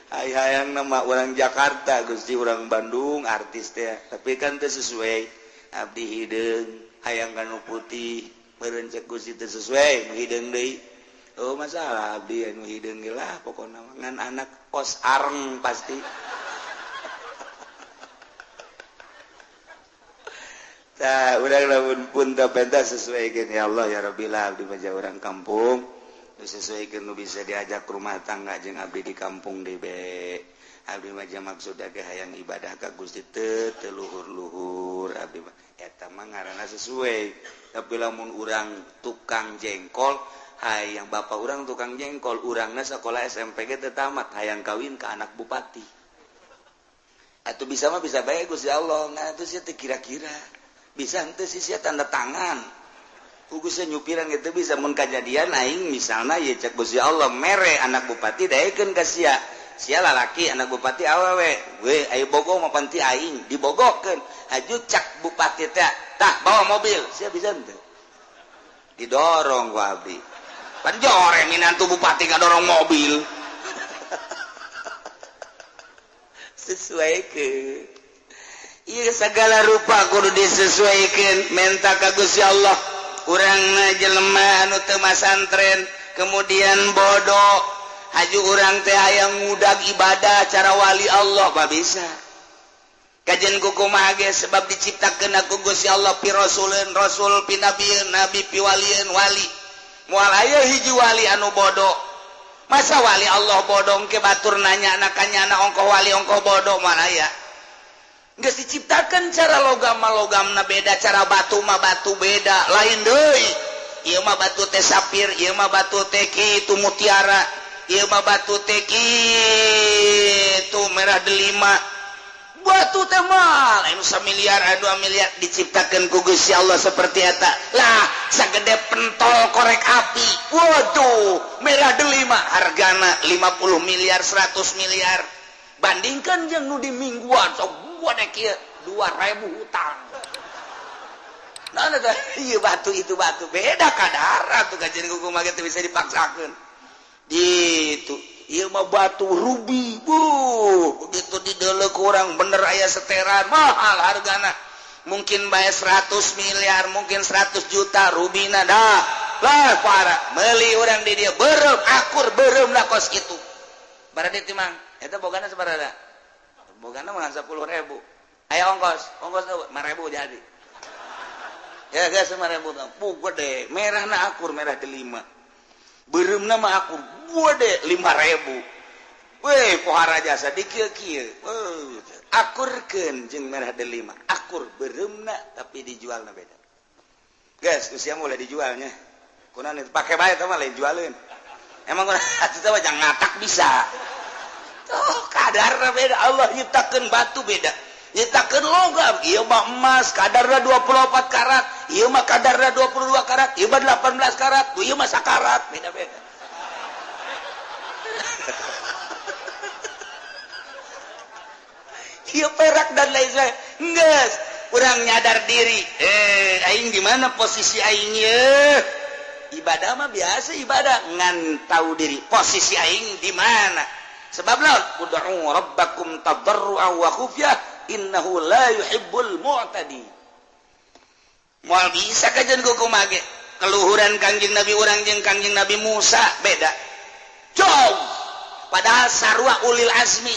A: Hayang nama orang Jakarta, Gusti orang Bandung, artis teh. Tapi kan teu sesuai. Abdi hideung, hayang kanu putih, meureun cek Gusti teu sesuai, nu hideung deui. Oh, masalah abdi anu hideung ge lah pokona ngan anak kos areng pasti. Tah, urang lamun pun teu pentas sesuaikeun ya Allah ya Rabbi lah abdi mah urang kampung. Sesuaikan nu bisa diajak rumah tangga jeung abdi di kampung debe abdi mah maksud ge hayang ibadah ka Gusti teu luhur-luhur abdi mah eta mah ngaranna sesuai. Tapi lamun urang tukang jengkol hayang bapak urang tukang jengkol urangna sekolah SMP ge teu tamat hayang kawin ka anak bupati atuh bisa mah bisa bae Gusti Allah nah atuh sia teu kira-kira bisa henteu sih sia tanda tangan. Kugusnya nyupiran gitu bisa mun kajadian aing misalna ye cek Gusti Allah mere anak bupati daekeun ka sia. Sia lalaki anak bupati awewe. We aya bogo mah panti aing dibogokeun. Haju cak bupati teh tah bawa mobil. Sia bisa henteu? Didorong ku abdi. Pan jore minantu bupati ngadorong mobil. Sesuaikeun. Ieu segala rupa kudu disesuaikan menta ka Gusti Allah. Urang jelema anu teu masantren kemudian bodoh haju urang teh hayang ngudag ibadah cara wali Allah mah bisa. Kajen kumaha ge sebab diciptakeun ku Gusti Allah pi rasuleun rasul pi nabieun nabi pi walieun wali. Moal aya hiji wali anu bodoh. Masa wali Allah bodoh ke batur nanya nakanyana ongkoh wali ongkoh bodoh moal aya. Geus diciptakan cara logam mah logamna beda, cara batu mah batu beda, lain deui. Ieu mah batu teh sapir, ieu mah batu teh kitu mutiara, ieu mah batu teh kitu merah delima. Batu teh mah lain samiliar, 2 miliar diciptakeun ku Gusti Allah seperti eta. Lah, sagede pentol korek api. Waduh, merah delima hargana 50 miliar, 100 miliar. Bandingkan jeung nu di mingguan sok 2.000 hutang. Nah, iya batu itu batu beda kadar tuh kajian kumaha ge bisa dipaksakeun. Gitu. Ieu mah batu rubi. Buh, begitu dideuleu kurang bener aya seteran mahal hargana. Mungkin bae 100 miliar, mungkin 100 juta rubina dah. Lah parah, meuli urang di dieu beureum akur beureumna kos kitu. Baradi timang, eta bogana sabaraha? Bogana mah 10.000. Aya ongkos, ongkos 5.000 jadi. Ya geus 5.000. Puh gede, merahna akur merah delima. Beureumna mah akur gede 5.000. Weh pohara jasa di kieu-kieu. Akurkeun jeung merah delima. Akur beureumna tapi dijualna beda. Geus usia mulai dijualnya. Kunaon pake bae teh mah lain jualeun. Emang kunaon atuh teh mah jangan ngatak bisa. Oh, kadarna beda. Allah nyiptakeun batu beda. Nyiptakeun logam, ieu mah emas kadarna 24 karat, ieu mah kadarna 22 karat, ieu mah 18 karat, ieu mah sakarat, beda-beda. Ieu perak dan lain sebagainya. Geus, urang nyadar diri. Aing di mana posisi aing ye? Ibadah mah biasa ibadah, ngan tahu diri posisi aing di mana. Sebab lawan ud'u rabbakum tadarruan wa khufyah innahu la yuhibbul mu'tadi. Moal bisa kajian kumaha ge. Keluhuran Kangjeng Nabi urang jeung Kangjeng Nabi Musa beda. Jauh. Padahal sarua ulil azmi.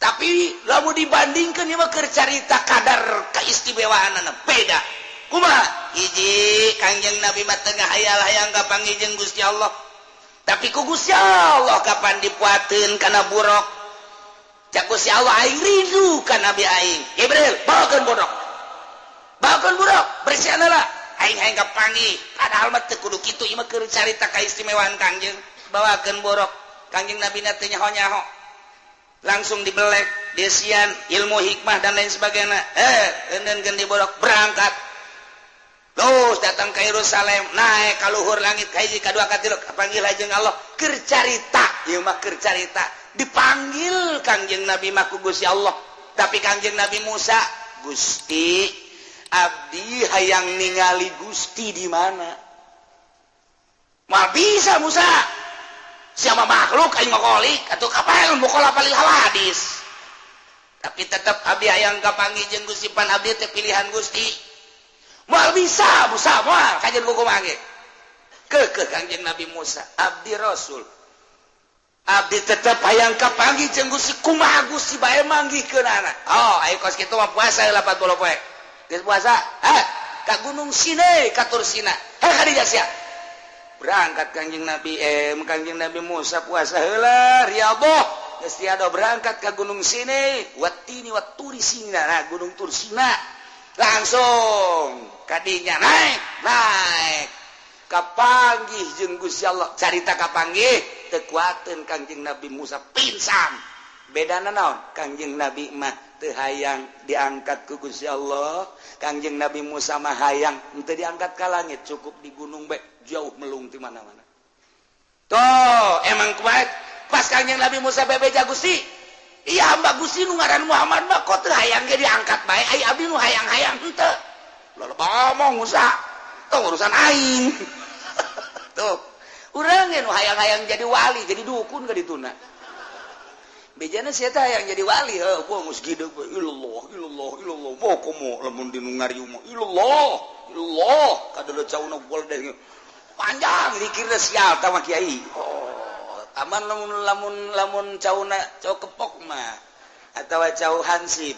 A: Tapi lamun dibandingkeun ieu mah keur carita kadar keistimewaanana beda. Kumaha? Hiji Kangjeng Nabi mah teu ngahayal-hayang kapanggih jeung Gusti Allah. Tapi ku Gusti Allah kapan dipuateun kana buruk. Cak Gusti Allah aing rindu ka Nabi aing. Jibril, bawakeun buruk. Bawakeun buruk, bersihan heula. Aing hayang kapanggih. Padahal mah teu kudu kitu, ieu mah keur carita kaistimewaan Kangjeng. Bawakeun buruk. Kangjeng Nabi na teu nyaho-nyaho. Langsung dibelek, desian, ilmu hikmah dan lain sebagainya. Eundeunkeun di buruk, berangkat. Terus datang ke Yerusalem, naik ka luhur langit ka hiji ka dua ka tilu, kapanggil jeung Allah keur carita, ieu mah keur carita. Dipanggil Kangjeng Nabi mah ku Gusti Allah. Tapi Kangjeng Nabi Musa, Gusti, abdi hayang ningali Gusti di mana? Moal bisa Musa. Siapa makhluk aing mah kholik atuh kapan mukhalafah lil hawadis. Tapi tetep abdi hayang kapanggih jeung Gusti pan abdi teh pilihan Gusti. Moal bisa Musa moal kajian kumaha ge. Keukeuh Kangjeng Nabi Musa, abdi Rasul. Abdi tetep hayang kapanggih jeung Gusti kumaha Gusti bae manggihkeunana. Oh, ayo kos kitu mah puasa 80 poe. Geus puasa, ha? Ka Gunung Sinai, ka Tur Sina. Heh ka dieu sia. Berangkat Kangjeng Nabi Kangjeng Nabi Musa puasa heula riyadhah. Geus tiada berangkat ka Gunung Sinai, watini waturi Sina, nah Gunung Tur Sina. Langsung kadinya naik, naik. Kapanggih jeung Gusti Allah. Carita kapanggih teu kuateun Kangjeng Nabi Musa pingsan. Bedana naon? Kangjeng Nabi mah teu hayang diangkat ku Gusti Allah. Kangjeng Nabi Musa mah hayang henteu diangkat ka langit, cukup di gunung bae, jauh melung ti mana-mana. Tuh, emang kuat pas Kangjeng Nabi Musa bebeja, "Gusti, iya hamba Gusti nu ngaran Muhammad mah kok teu hayang ge diangkat bae, ai abdi nu hayang-hayang henteu." Loba ngomong Musa, tuh urusan aing. Tuh, urang nu hayang-hayang jadi wali, jadi dukun ka dituna. Bejana sia teh hayang jadi wali, heuh, gua geus gideg ilallah ilallah ilallah, mau komo lamun di nu ngariung mah ilallah ilallah kadeuleut cauna deh panjang dikirna sial tah mah kiai. Oh, aman lamun lamun lamun cauna cau kepok mah atawa cau hansip.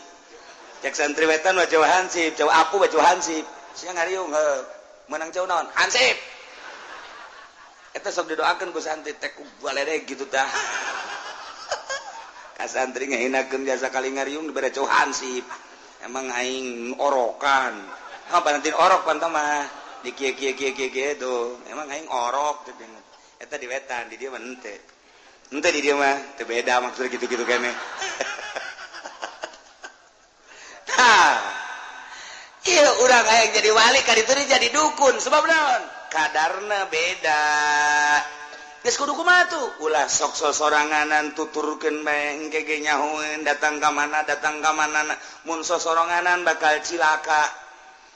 A: Cek santri wetan mah cau hansip, cau aku mah cau hansip. Sia ngariung heuh, menang cau naon? Hansip. Eta sok didoakeun ku santri teh ku baledeg gitu tah. Ka santri ngahinakeun jasa kali ngariung dibere cau hansip. Emang aing orokan. Apa nanti orok pantah mah di kieu kieu kieu kieu kieu tuh. Emang aing orok teh. Eta di wetan, di dieu mah henteu. Henteu di dieu mah teu beda maksud gitu-gitu kene. Tah. Ieu urang hayang jadi wali ka ditu jadi dukun sebab naon? Kadarna beda. Geus kudu kumaha tuh? Ulah sok sosoranganan tuturkeun bae engke ge nyahoeun datang ka mana datang ka mana, mun sosoranganan bakal cilaka.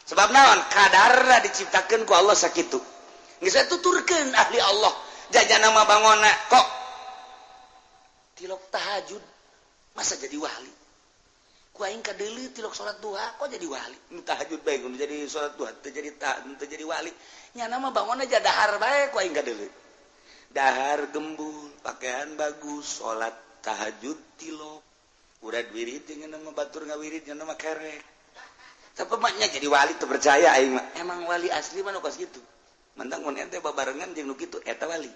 A: Sebab naon? Kadarna diciptakeun ku Allah sakitu. Geus tuturkeun ahli Allah jajana mah bangona kok tilok tahajud masa jadi wali. Ku aing kadeuleu tilok salat duha kok jadi wali. Nu tahajud bae nu jadi salat duha teu jadi teu jadi wali. Nyana mah bangona aja dahar bae ku aing kadeuleu. Dahar gembul, pakaian bagus, salat tahajud tilok. Urad wirid jeung nama batur ngawirid nya nama kerek. Tapi maknya jadi wali teu percaya aing mah. Emang wali asli mah nu kos kitu. Mentang mun ente babarengan jeung nu kitu eta wali.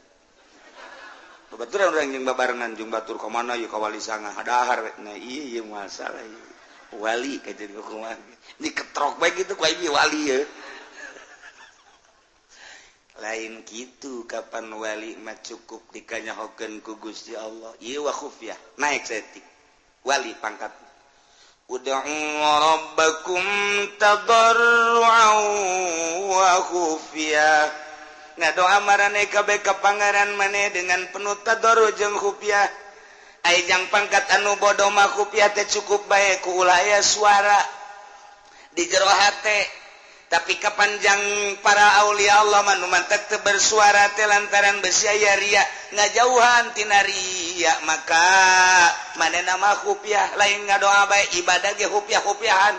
A: Babaturan urang jeung babarengan jeung batur ka mana ieu ka wali sanga dahar we. Nah ieu masalah ieu. Wali ka jadi kumaha. Diketrok bae kitu ku aing wali ye. Lain kitu kapan wali mah cukup dikanyahokeun ku Gusti Allah. Ieu wa khufyah naik saeutik. Wali pangkat. Ud'u rabbakum tadarruan wa khufyah. Ngadoa marane kabeh ka pangeran maneh dengan penuh tadarru jeung khufyah. Ai jang pangkat anu bodoh mah khufyah teh cukup bae ku ulah aya suara di jero hate. Tapi kapanjang para aulia Allah mah nu mantek teu bersuara teh lantaran besi aya ria ngajauhan tina ria, maka manehna mah khufyah lain ngadoa bae ibadah ge khufyah-khufyahan.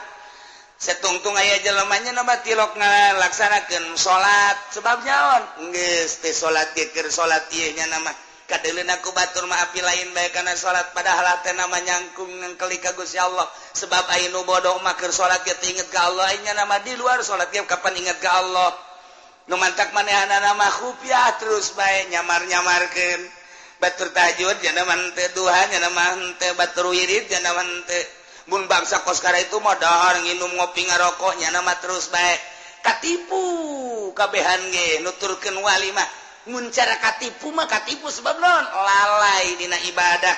A: Setungtung aya jelemanya nama tilok ngalaksanakeun salat sebab nyaon geus teh salat ge keur salat ieu nya nama kadeuleuna ku batur mah api lain bae kana salat padahal teh nama nyangkung nangkeli ka Gusti Allah. Sebab aya nu bodoh mah keur salat ge teu inget ka Allah, nya nama di luar salat ge kapan inget ka Allah. Nu mantak manehanana mah khufyah terus bae nyamar-nyamarkeun batur tahajud nya nama henteu duha nya nama henteu batur wirid nya nama henteu. Mun bangsa koskara itu mah dahar nginum ngopi ngarokok nya nama terus bae katipu kabehan ge nuturkeun wali mah. Mun cara katipu mah katipu sebab naon lalai dina ibadah.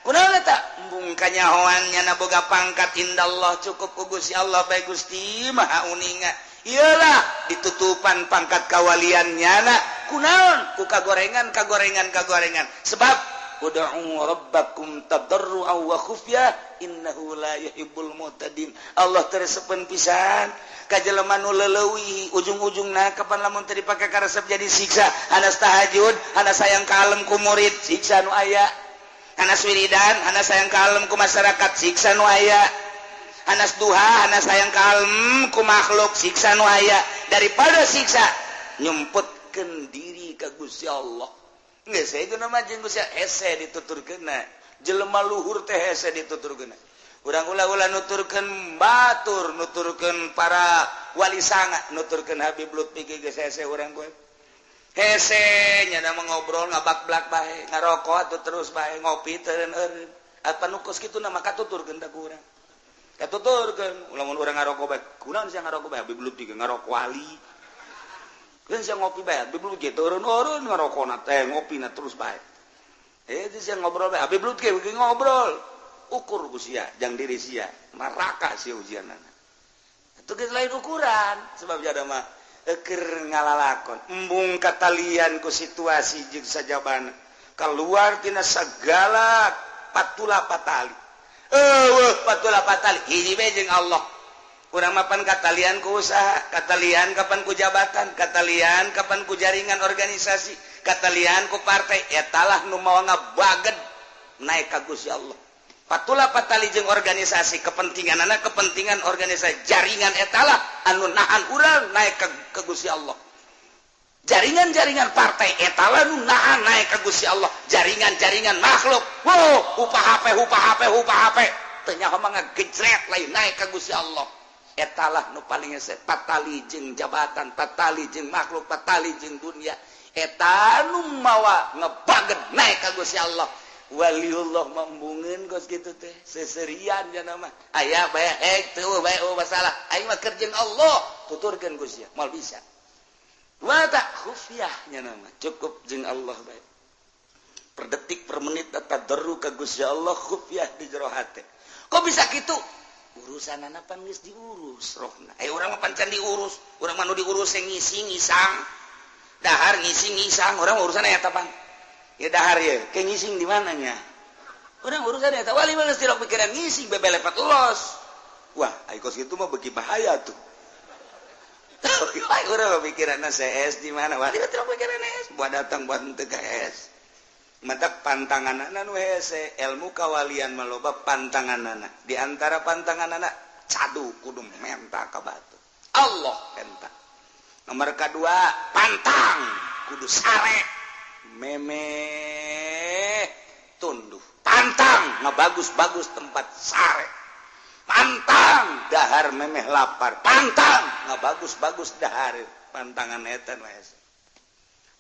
A: Kunaon eta embung kanyahoan nya boga pangkat indallah cukup ku Gusti Allah bae Gusti Maha uninga. Iyalah ditutupan pangkat kawalian nyana kunaon ku kagorengan kagorengan kagorengan sebab ud'u rabbakum tadarruan wa khufyah innahu la yuhibbul mu'tadin. Allah teresepeun pisan ka jelema nu leuwih ujung-ujungna kapan lamun teu dipake karesep jadi siksa. Hanas tahajud, hanas sayang kalem ku murid siksa nu aya. Hanas wiridan, hanas sayang kalem ku masyarakat siksa nu aya. Hanas duha, hanas sayang kalem ku makhluk siksa nu aya. Daripada siksa nyumputkeun diri ka Gusti Allah. Geus saya guna mah jeung Gusti hese dituturkeunna. Jelema luhur teh hese dituturkeunna. Urang ulah-ulah nuturkeun batur, nuturkeun para wali sanga, nuturkeun Habib Lutfi ge geus hese urang kowe. Hese nya mah ngobrol ngabak-blak bae, ngarokok atuh terus bae, ngopi teu eureun. Apa nu kos kitu na mah katuturkeun teh ku urang. Katuturkeun, lamun urang ngarokok bae, kunaon sia ngarokok bae Habib Lutfi ge ngarokok wali. Kan sia ngopi bae, Habib Lutfi ge eureun-eureun ngarokokna teh ngopina terus bae. Itu sia ngobrol bae, Habib Lutfi ge ngobrol. Ukur ku sia jang diri sia, neraka sia ujianana. Itu geus lain ukuran, sebab jada mah keur ngalalakon embung katalian ku situasi jeung sajabana, keluar tina segala patula patali. Eueuh patula patali, hiji we jeung Allah. Urang mapan katalian ku usaha, katalian kapan ku jabatan, katalian kapan ku jaringan organisasi, katalian ku partai. Etalah nu mawa ngabaged naik ka Gusti Allah. Patula patali jeung organisasi, kepentingan anak, kepentingan organisasi, jaringan, etalah anu nahan urang naik ke Gusti Allah. Jaringan-jaringan partai etalah nu nahan naik ke Gusti Allah. Jaringan-jaringan makhluk, wow, upah HP, upah HP, upah HP, teu nyaho mah ngagejret, lain naik ke Gusti Allah. Etalah nu paling hese. Patali jeung jabatan, patali jeung makhluk, patali jeung dunia, eta nu mawa ngebaget naik ka Gusti Allah. Waliullah membungeun kos kitu teh, seserian jana mah aya bae hek teu bae, oh masalah aing mah keur jeung Allah, tuturkeun Gusti, moal bisa. Wa tak khufyah nya mah cukup jeung Allah bae, per detik per menit tadarru ka Gusti Allah, khufyah di jero hate. Kok bisa kitu? Urusan anak pan geus diurus rohna. Eh, urang mah pan can diurus. Urang mah nu diurus yang ngisi ngisang, dahar ngisi ngisang. Urang urusan eta pan ya dahar ya ke ngising di mananya. Urang urusan eta. Wali mah geus tilok pikiran ngising bebelepat los. Wah, ai kos kitu mah beuki bahaya tuh. Urang mah pikiran CS di mana? Wali mah tilok pikiran S buat datang buat henteu ka S. Matak pantanganana nu hese, ilmu kawalian maloba pantanganana. Di antara pantanganana, cadu kudu menta ka batu Allah enta. Nomor kedua, pantang kudu sare memeh tunduh. Pantang ngebagus-bagus tempat sare. Pantang dahar memeh lapar. Pantang ngebagus-bagus dahar. Pantangan eta nu hese.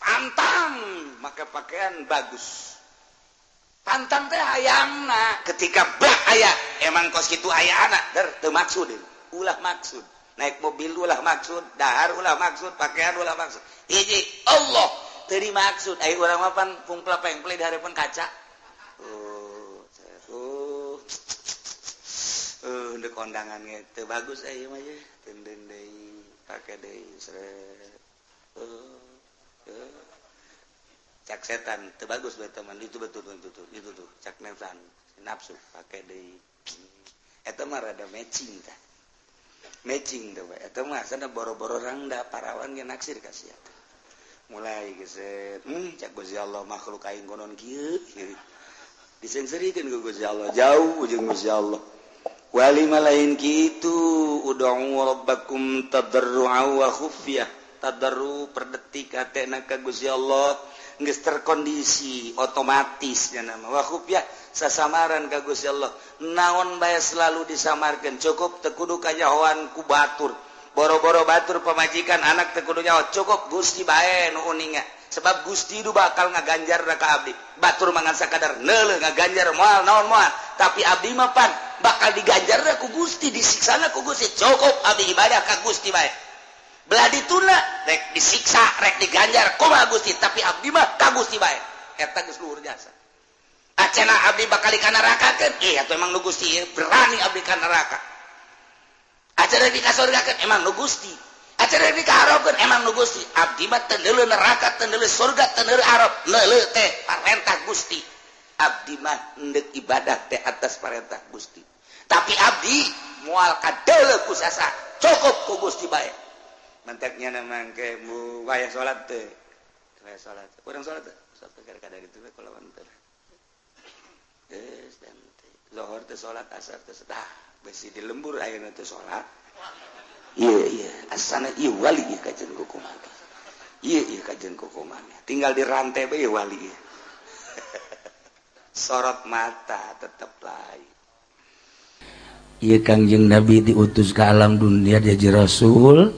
A: Pantang make pakaian bagus. Pantang teh hayangna ketika bah aya emang kos kitu aya anak der teu maksud, ulah maksud naik mobil, ulah maksud dahar, ulah maksud pakaian, ulah maksud. Hiji Allah teu dimaksud. Ai urang mah pan pungpla pengple di hareupeun kaca. Oh, oh, ndek kondangan ge teu bagus aya mah ye, teunden deui, pake deui, sret. Oh, cak setan teu bagus bae teman itu, betul betul betul itu tuh. Cak nafsan, nafsu, pakai deui. Eta mah rada matching tah, matching tuh. Eta mah sana boro-boro rangda, parawan ge naksir ka sia. Mulai geset, cak Gusti Allah, makhluk aing konon kieu. Disengserikeun ku Gusti Allah, jauh jeung Gusti Allah. Wali mah lain kitu. Ud'u rabbakum tadarru'a wa khufyah. Tadarru per detik hatena ka Gusti Allah geus terkondisi otomatis nya nama. Wa khufyah, sasamaran ka Gusti Allah. Naon bae selalu disamarkeun, cukup teu kudu kanyahoan ku batur. Boro-boro batur, pamajikan, anak teu kudu nyaho, cukup Gusti bae nu uninga, sebab Gusti nu bakal ngaganjar ka abdi. Batur mangan sakadar neuleuh, ngaganjar moal naon moal, tapi abdi mah pan bakal diganjar ku Gusti, disiksana ku Gusti. Cukup abdi ibadah ka Gusti bae. Belah dituna rek disiksa rek diganjar kumaha Gusti, tapi abdi mah ka Gusti bae. Eta geus luhur jasa. Acena abdi bakal ka nerakakeun, eh atuh emang nu Gusti berani abdi ka neraka. Acena di kasurgakeun, emang nu Gusti. Acena di kaharapkeun, emang nu Gusti. Abdi mah teu neuleuh neraka, teu neuleuh surga, teu neuleuh arab, neuleuh teh parentah Gusti. Abdi mah endek ibadah teh atas parentah Gusti, tapi abdi moal kadeuleuh ku sasa, cukup ku Gusti bae. Mantaknya nama ke mu wayah salat teh, wayah salat urang salat teh sok kadang itu kalau teh geus dan zuhur teh salat, asar teh, dah besi di lembur ayeuna teh salat. Iya iya, asana ieu wali ieu kajen kukumaha, ieu ieu kajen kukumaha, tinggal di rantai bae wali ieu. Sorot mata tetep lain.
B: Ieu Kangjeng Nabi diutus ke alam dunia jadi rasul,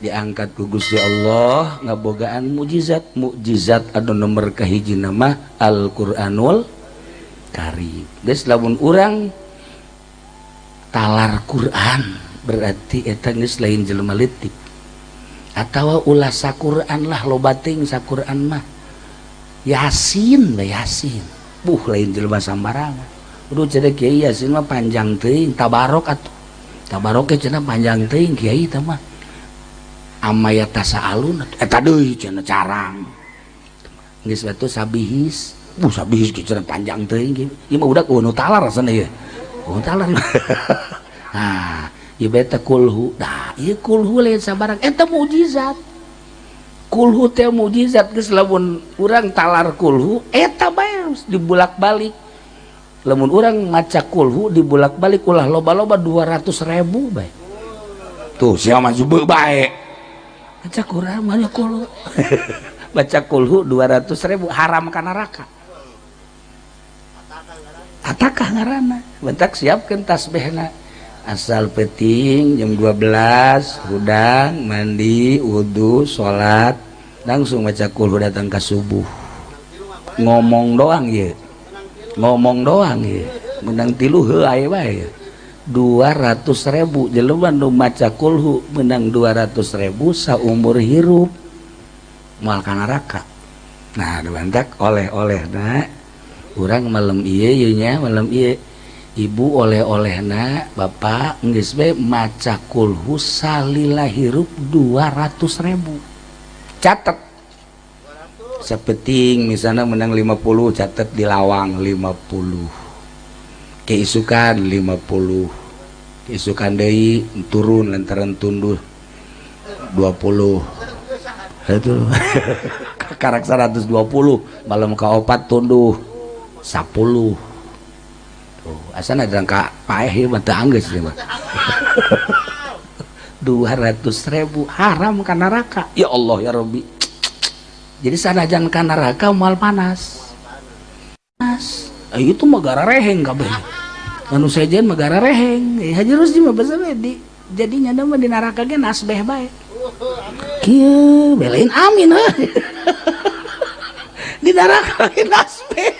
B: diangkat ku Gusti Allah, ngabogaan mukjizat. Mukjizat anu nomor kahiji nama Al-Qur'anul Karim. Geus, lamun urang talar Quran berarti eta geus lain jelema leutik. Atawa ulah saquran lah, loba teuing saquran mah. Yasin lah, Yasin. Buh, lain jelema sambarangan. Aduh cenah kiai Yasin mah panjang teuing tabarok atuh. Tabarok ge cenah panjang teuing kiai teh mah. Amaya tasaalun eta deui cenah carang. Geus batu sabihis. Bu sabihis ge cenah panjang teuing ieu mah udah nu talar rasana ieu. Nu talar. Nah, ieu beta kulhu. Dah, ieu kulhu lain sabarang eta mukjizat. Kulhu teh mukjizat geus lamun urang talar kulhu eta bae dibulak-balik. Lamun urang maca kulhu dibulak-balik ulah loba-loba 200.000 bae. Tuh sia mah jebeu bae. Baca Quran mah kulhu. Baca kulhu 200.000 haram ka neraka. Atakah ngaranna? Bentak siapkeun tasbihna. Asal peting jam 12 hudang mandi wudu salat langsung baca kulhu datang ke subuh. Ngomong doang ye. Ngomong doang ye. Menang tilu heuh aya bae. 200.000 jelema nu maca kulhu menang 200.000 saumur hirup moal ka neraka. Nah, dibantak oleh-olehna urang malam ieu ieu nya malam ieu ibu oleh-olehna bapak geus bae maca kulhu salila hirup 200.000. Catet. Sapeting misalnya menang 50 catet di lawang 50. Keisukan 50. Keisukan deui turun lantaran tunduh 20. Itu karak 120 malam kaopat tunduh 10. Tuh, asana ada ka paeh ieu mah teu anggeus ieu mah. 200.000 haram ka neraka. Ya Allah ya Rabbi. Jadi sanajan ka neraka moal panas. Panas. Itu mah garareheng kabeh. Anu sejen mah garareheng. Haji Rusdi mah basa di jadi nyana mah di neraka ge nasbeh bae. Kieu belain amin heuh. Di neraka ge nasbeh.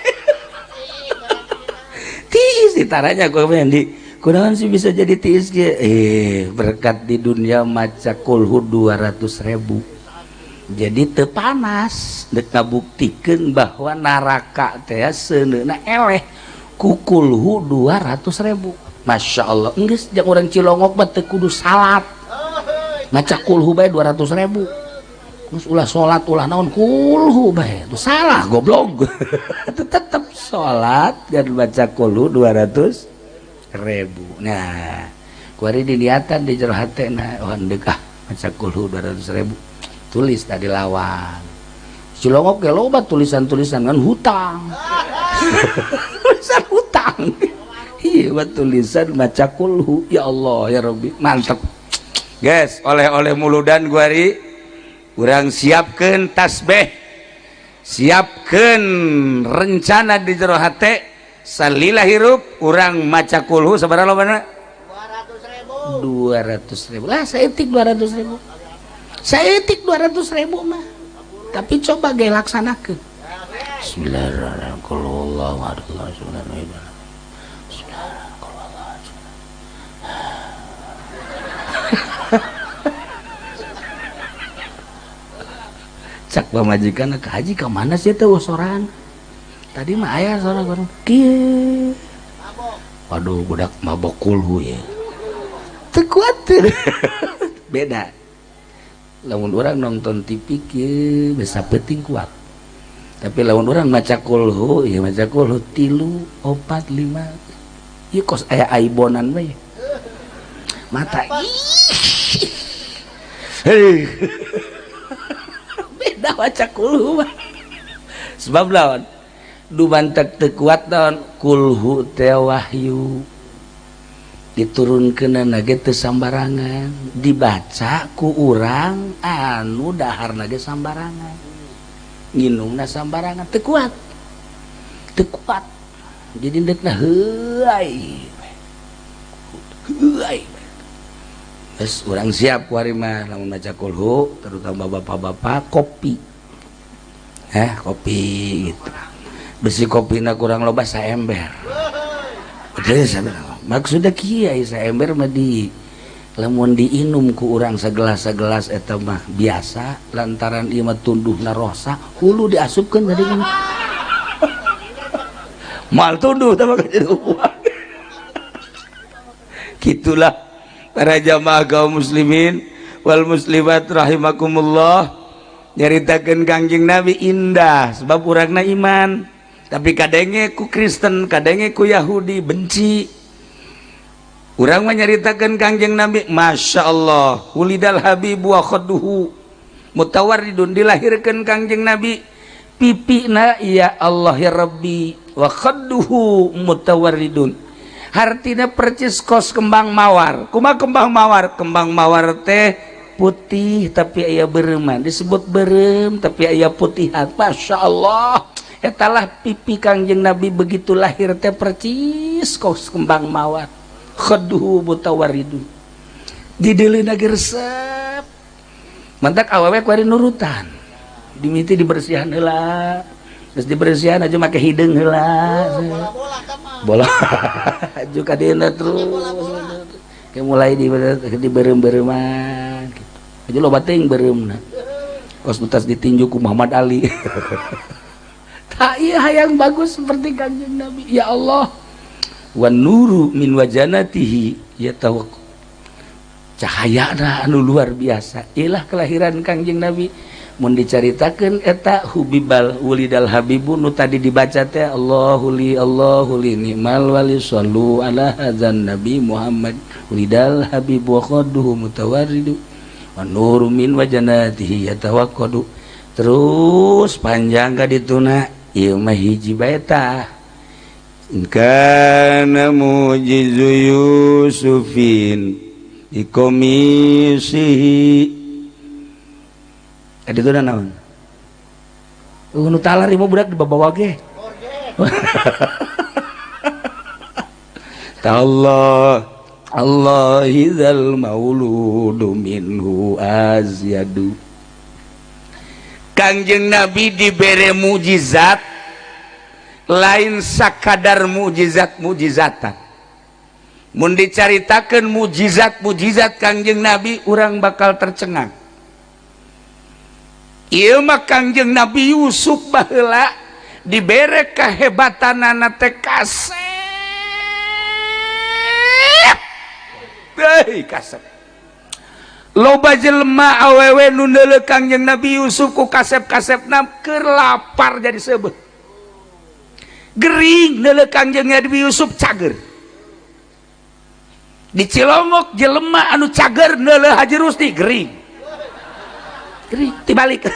B: Tiis ditaranya ku di kunaon sih bisa jadi tiis ge berkat di dunia maca kulhu 200.000. Jadi teu panas dek ngabuktikeun bahwa neraka teh seuneuna eleh ku kulhu 200.000. Masya Allah geus jeung urang Cilongok mah teu kudu salat. Maca kulhu bae 200.000. Terus ulah salat ulah naon kulhu bae. Itu salah goblok. Tetep salat dan baca kulhu 200.000. Nah, kuari diniatan di jero hatena oh deuk ah maca kulhu 200.000. Tulis tadi lawang. Cilongok ge loba tulisan-tulisan ngan hutang. Tulisan hutang. Iya, buat tulisan maca kulhu. Ya Allah ya Rabbi, mantep. Guys, oleh-oleh muludan guari urang siapkeun tasbih. Siapkeun rencana di jero hate salila hirup urang maca kulhu sabaraha lobana?
C: 200.000.
B: 200.000. Lah saeutik 200.000. Saeutik 200.000 mah. Tapi coba ge laksanakeun. Bismillahirrahmanirrahim. Cak pamajikan ke haji ke mana sih teh soran? Tadi mah aya soran bareng kieu. Waduh budak mabok kulhu ya. Teu kuat. Beda. Lamun urang nonton TV kieu bisa penting kuat. Tapi lamun urang maca kulhu, ya maca kulhu 3, 4, 5. Ieu kos aya aibonan we. Mata. Hei. Beda maca kulhu mah. Sebab lawan dumantek teu kuat naon kulhu teh wahyu. Diturunkeunana ge teu sambarangan, dibaca ku urang anu daharna ge sambarangan. Nginumna sambarangan teu kuat. Teu kuat. Jadi deukna heuay. Heuay. Geus urang siap ku ari mah lamun maca kulhu, terutama bapak-bapak kopi. Kopi gitu. Besi kopina kurang loba saember. Betul maksudnya kieu saember mah di lamun diinum ku urang segelas-segelas eta mah biasa lantaran ieu mah tunduhna rosa hulu diasupkeun tadi. Moal tunduh tah mah jadi uang. Gitulah para jamaah kaum muslimin wal muslimat rahimakumullah, nyaritakeun Kangjeng Nabi indah sebab urangna iman, tapi kadenge ku Kristen, kadenge ku Yahudi, benci. Urang mah nyaritakeun Kangjeng Nabi, Masya Allah, wulidal habib wa khadduhu mutawarridun, dilahirkeun Kangjeng Nabi pipina, ya Allah ya Rabbi, wa khadduhu mutawarridun, hartina percis kos kembang mawar. Kumaha kembang mawar? Kembang mawar teh putih tapi aya bereuman, disebut berem tapi aya putihan. Masya Allah, etalah pipi Kangjeng Nabi begitu lahir teh percis kos kembang mawar. Khadduhu mutawarridun, dideleuna ge resep, mantak awewe kuari nurutan, dimiti dibersihan heula, geus dibersihan aja make hideung heula.
C: Bola-bola kan mah.
B: Bola juga kadieuna terus kayak mulai di berem-bereman gitu aja, loba teuing beureumna kos utas ditinju ku Muhammad Ali. Tak iya, hayang bagus seperti Kangjeng Nabi. Ya Allah, wan nuru min wajanatihi yatawak, cahaya anu luar biasa ilah kelahiran Kangjeng Nabi. Mun dicaritakeun eta hubibal wulidal habibu nu tadi dibaca teh, Allahu li Allahu li ni'mal wali sallu ala hadzan nabi Muhammad, wulidal habibu wa khadduhu mutawarridu wa nuru min wajanatihi yatawaqqadu, terus panjang ka dituna. Ieu mah hiji bae tah. In kana mujizu Yusufin ikomisihi. Tadi itu naon? Nu talar ieu budak dibawa ge. Allah Allah idzal mauludu minhu azyadu. Kangjeng Nabi dibere mukjizat lain sakadar mukjizat mukjizatan. Mun dicaritakeun mukjizat mukjizat Kangjeng Nabi, urang bakal tercengang. Ieu mah Kangjeng Nabi Yusuf baheula dibere kehebatanana teh kasep. Hei, kasep. Loba jelema awewe nu neuleuh Kangjeng Nabi Yusuf ku kasep-kasepna keur lapar jadi seubeuh. Gering neuleuh Kangjeng Nabi Yusuf cager. Di Cilongok jelema anu cager neuleuh Haji Rusdi gering. Gering tibalik.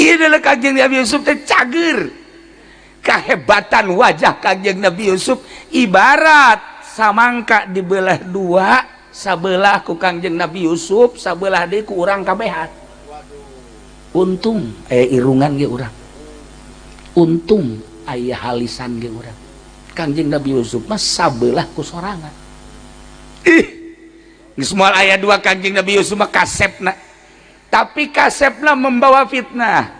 B: Ieu neuleuh Kangjeng Nabi Yusuf teh cager. Kahebatan wajah Kangjeng Nabi Yusuf ibarat samangka dibelah dua, sabelah ku Kangjeng Nabi Yusuf, sabelah deui ku urang kabehan. Untung aya irungan ge urang, untung aya halisan ge urang. Kangjeng Nabi Yusuf mah sabelah ku sorangan. Ih, geus moal aya dua Kangjeng Nabi Yusuf mah kasepna, tapi kasepna membawa fitnah.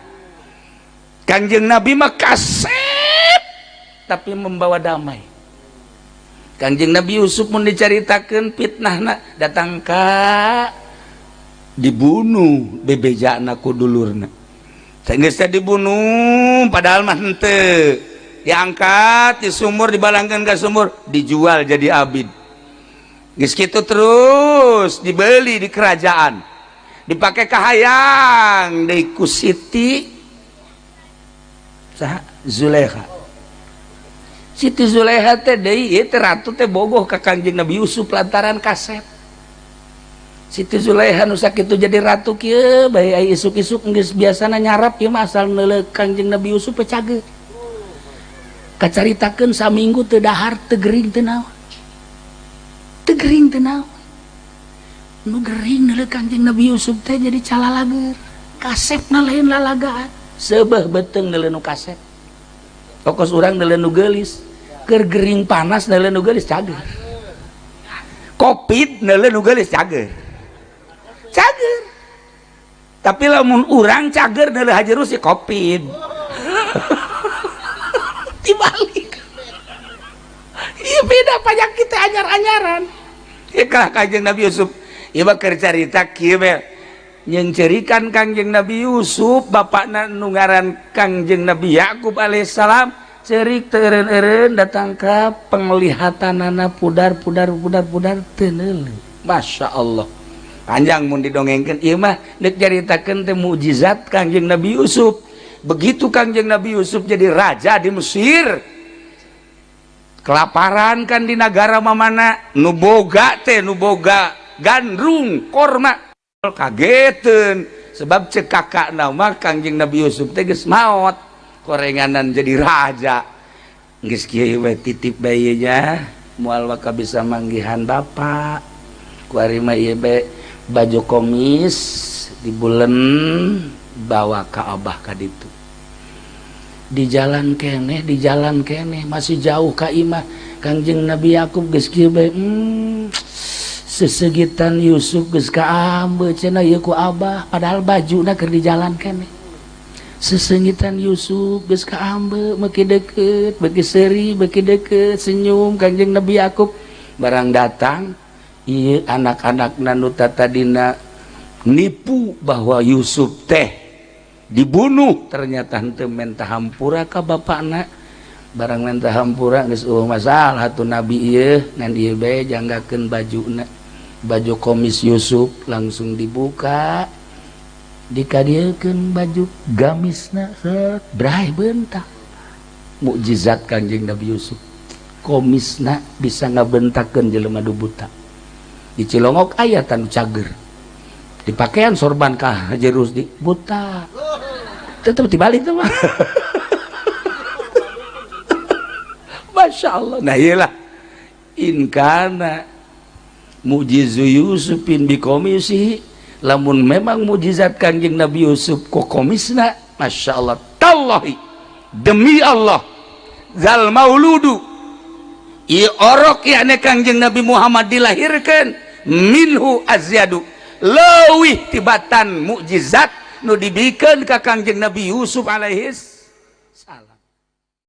B: Kangjeng Nabi mah kasep tapi membawa damai. Kangjeng Nabi Yusuf mun dicaritakeun fitnahna datang ka dibunuh bebejana ku dulurna. Geus teh dibunuh padahal mah henteu, diangkat di sumur, dibalangkeun ka sumur, dijual jadi abid. Geus kitu terus dibeli di kerajaan, dipake kahayang deui ku Siti saha Zulaikha. Siti Zulaikha teh deui ieu teh ratu teh bogoh ka Kangjeng Nabi Yusuf lantaran kasep. Siti Zulaikha nu sakitu jadi ratu kieu bae aya isuk-isuk geus biasana nyarap ieu mah asal neuleuh Kangjeng Nabi Yusuf teh cager. Kacaritakeun saminggu teu dahar, teu gering, teu naon. Teu gering teu naon. Nu gering neuleuh Kangjeng Nabi Yusuf teh jadi calalager. Kasepna lain lalagaan. Seubeuh beuteung neuleuh nu kasep. Tokos urang neuleuh nu geulis, keur gering panas neuleuh nu geulis cager. Covid neuleuh nu geulis cager. Cager. Tapi lamun urang cager neuleuh Haji Rusdi Covid. Dibalik. Iya beda penyakit teh anyar-anyaran. Ieu kalah Kangjeng Nabi Yusuf. Ieu mah keur carita kieu we. Jeung cerikan Kangjeng Nabi Yusuf, bapakna nu ngaran Kangjeng Nabi Yakub alaihissalam, cerik teu eureun-eureun, datang ka penglihatanana pudar, pudar, pudar, pudar, teu neuleu. Masya Allah, panjang mun didongengkeun ieu mah. Deuk caritakeun teh mukjizat Kangjeng Nabi Yusuf. Begitu Kangjeng Nabi Yusuf jadi raja di Mesir, kelaparan kan di negara mamana. Nu boga teh, nu boga gandrung korma kageten, sebab cek kakak nama Kangjeng Nabi Yusuf teh geus maot, korenganan jadi raja. Geus kieu we, titip bae nya, moal waka bisa manggihan bapak. Kuari mah ieu bae, baju komis dibulen, bawa ka abah ka ditu. Di jalan keneh, di jalan keneh, masih jauh ka imah, Kangjeng Nabi Yakub geus kieu bae, sesegitan Yusuf geus kaambe cenah ieu ku abah." Padahal bajuna keur di jalan keneh. Sesengitan Yusuf geus kaambe, beuki deket, beuki seuri, beuki deket, senyum Kangjeng Nabi Yakub. Barang datang ieu anak-anak nu tadina nipu bahwa Yusuf teh dibunuh, ternyata henteu menta hampura ka bapakna. Barang menta hampura, geus euweuh masalah tuh. Nabi ieu ngan ieu bae, janggakeun bajuna, baju komis Yusuf langsung dibuka, dikadieukeun baju gamisna, set, bray, bentak. Mukjizat Kanjeng Nabi Yusuf, komisna bisa ngabentakeun jelema nu buta. Di Cilongok aya tanu cager, dipakaian sorban ka Haji Rusdi, buta tetep dibalik tuh mah. Masya Allah. Nah, iyalah, in kana mujizu Yusufin bikomisi, lamun memang mujizat Kanjeng Nabi Yusuf ku komisna, Masya Allah, tallahi, demi Allah, zal mauludu, ieu orok yakni Kangjeng Nabi Muhammad dilahirkan, minhu azyadu, leuwih tibatan mukjizat nu dibikeun ka Kangjeng Nabi Yusuf alaihi salam.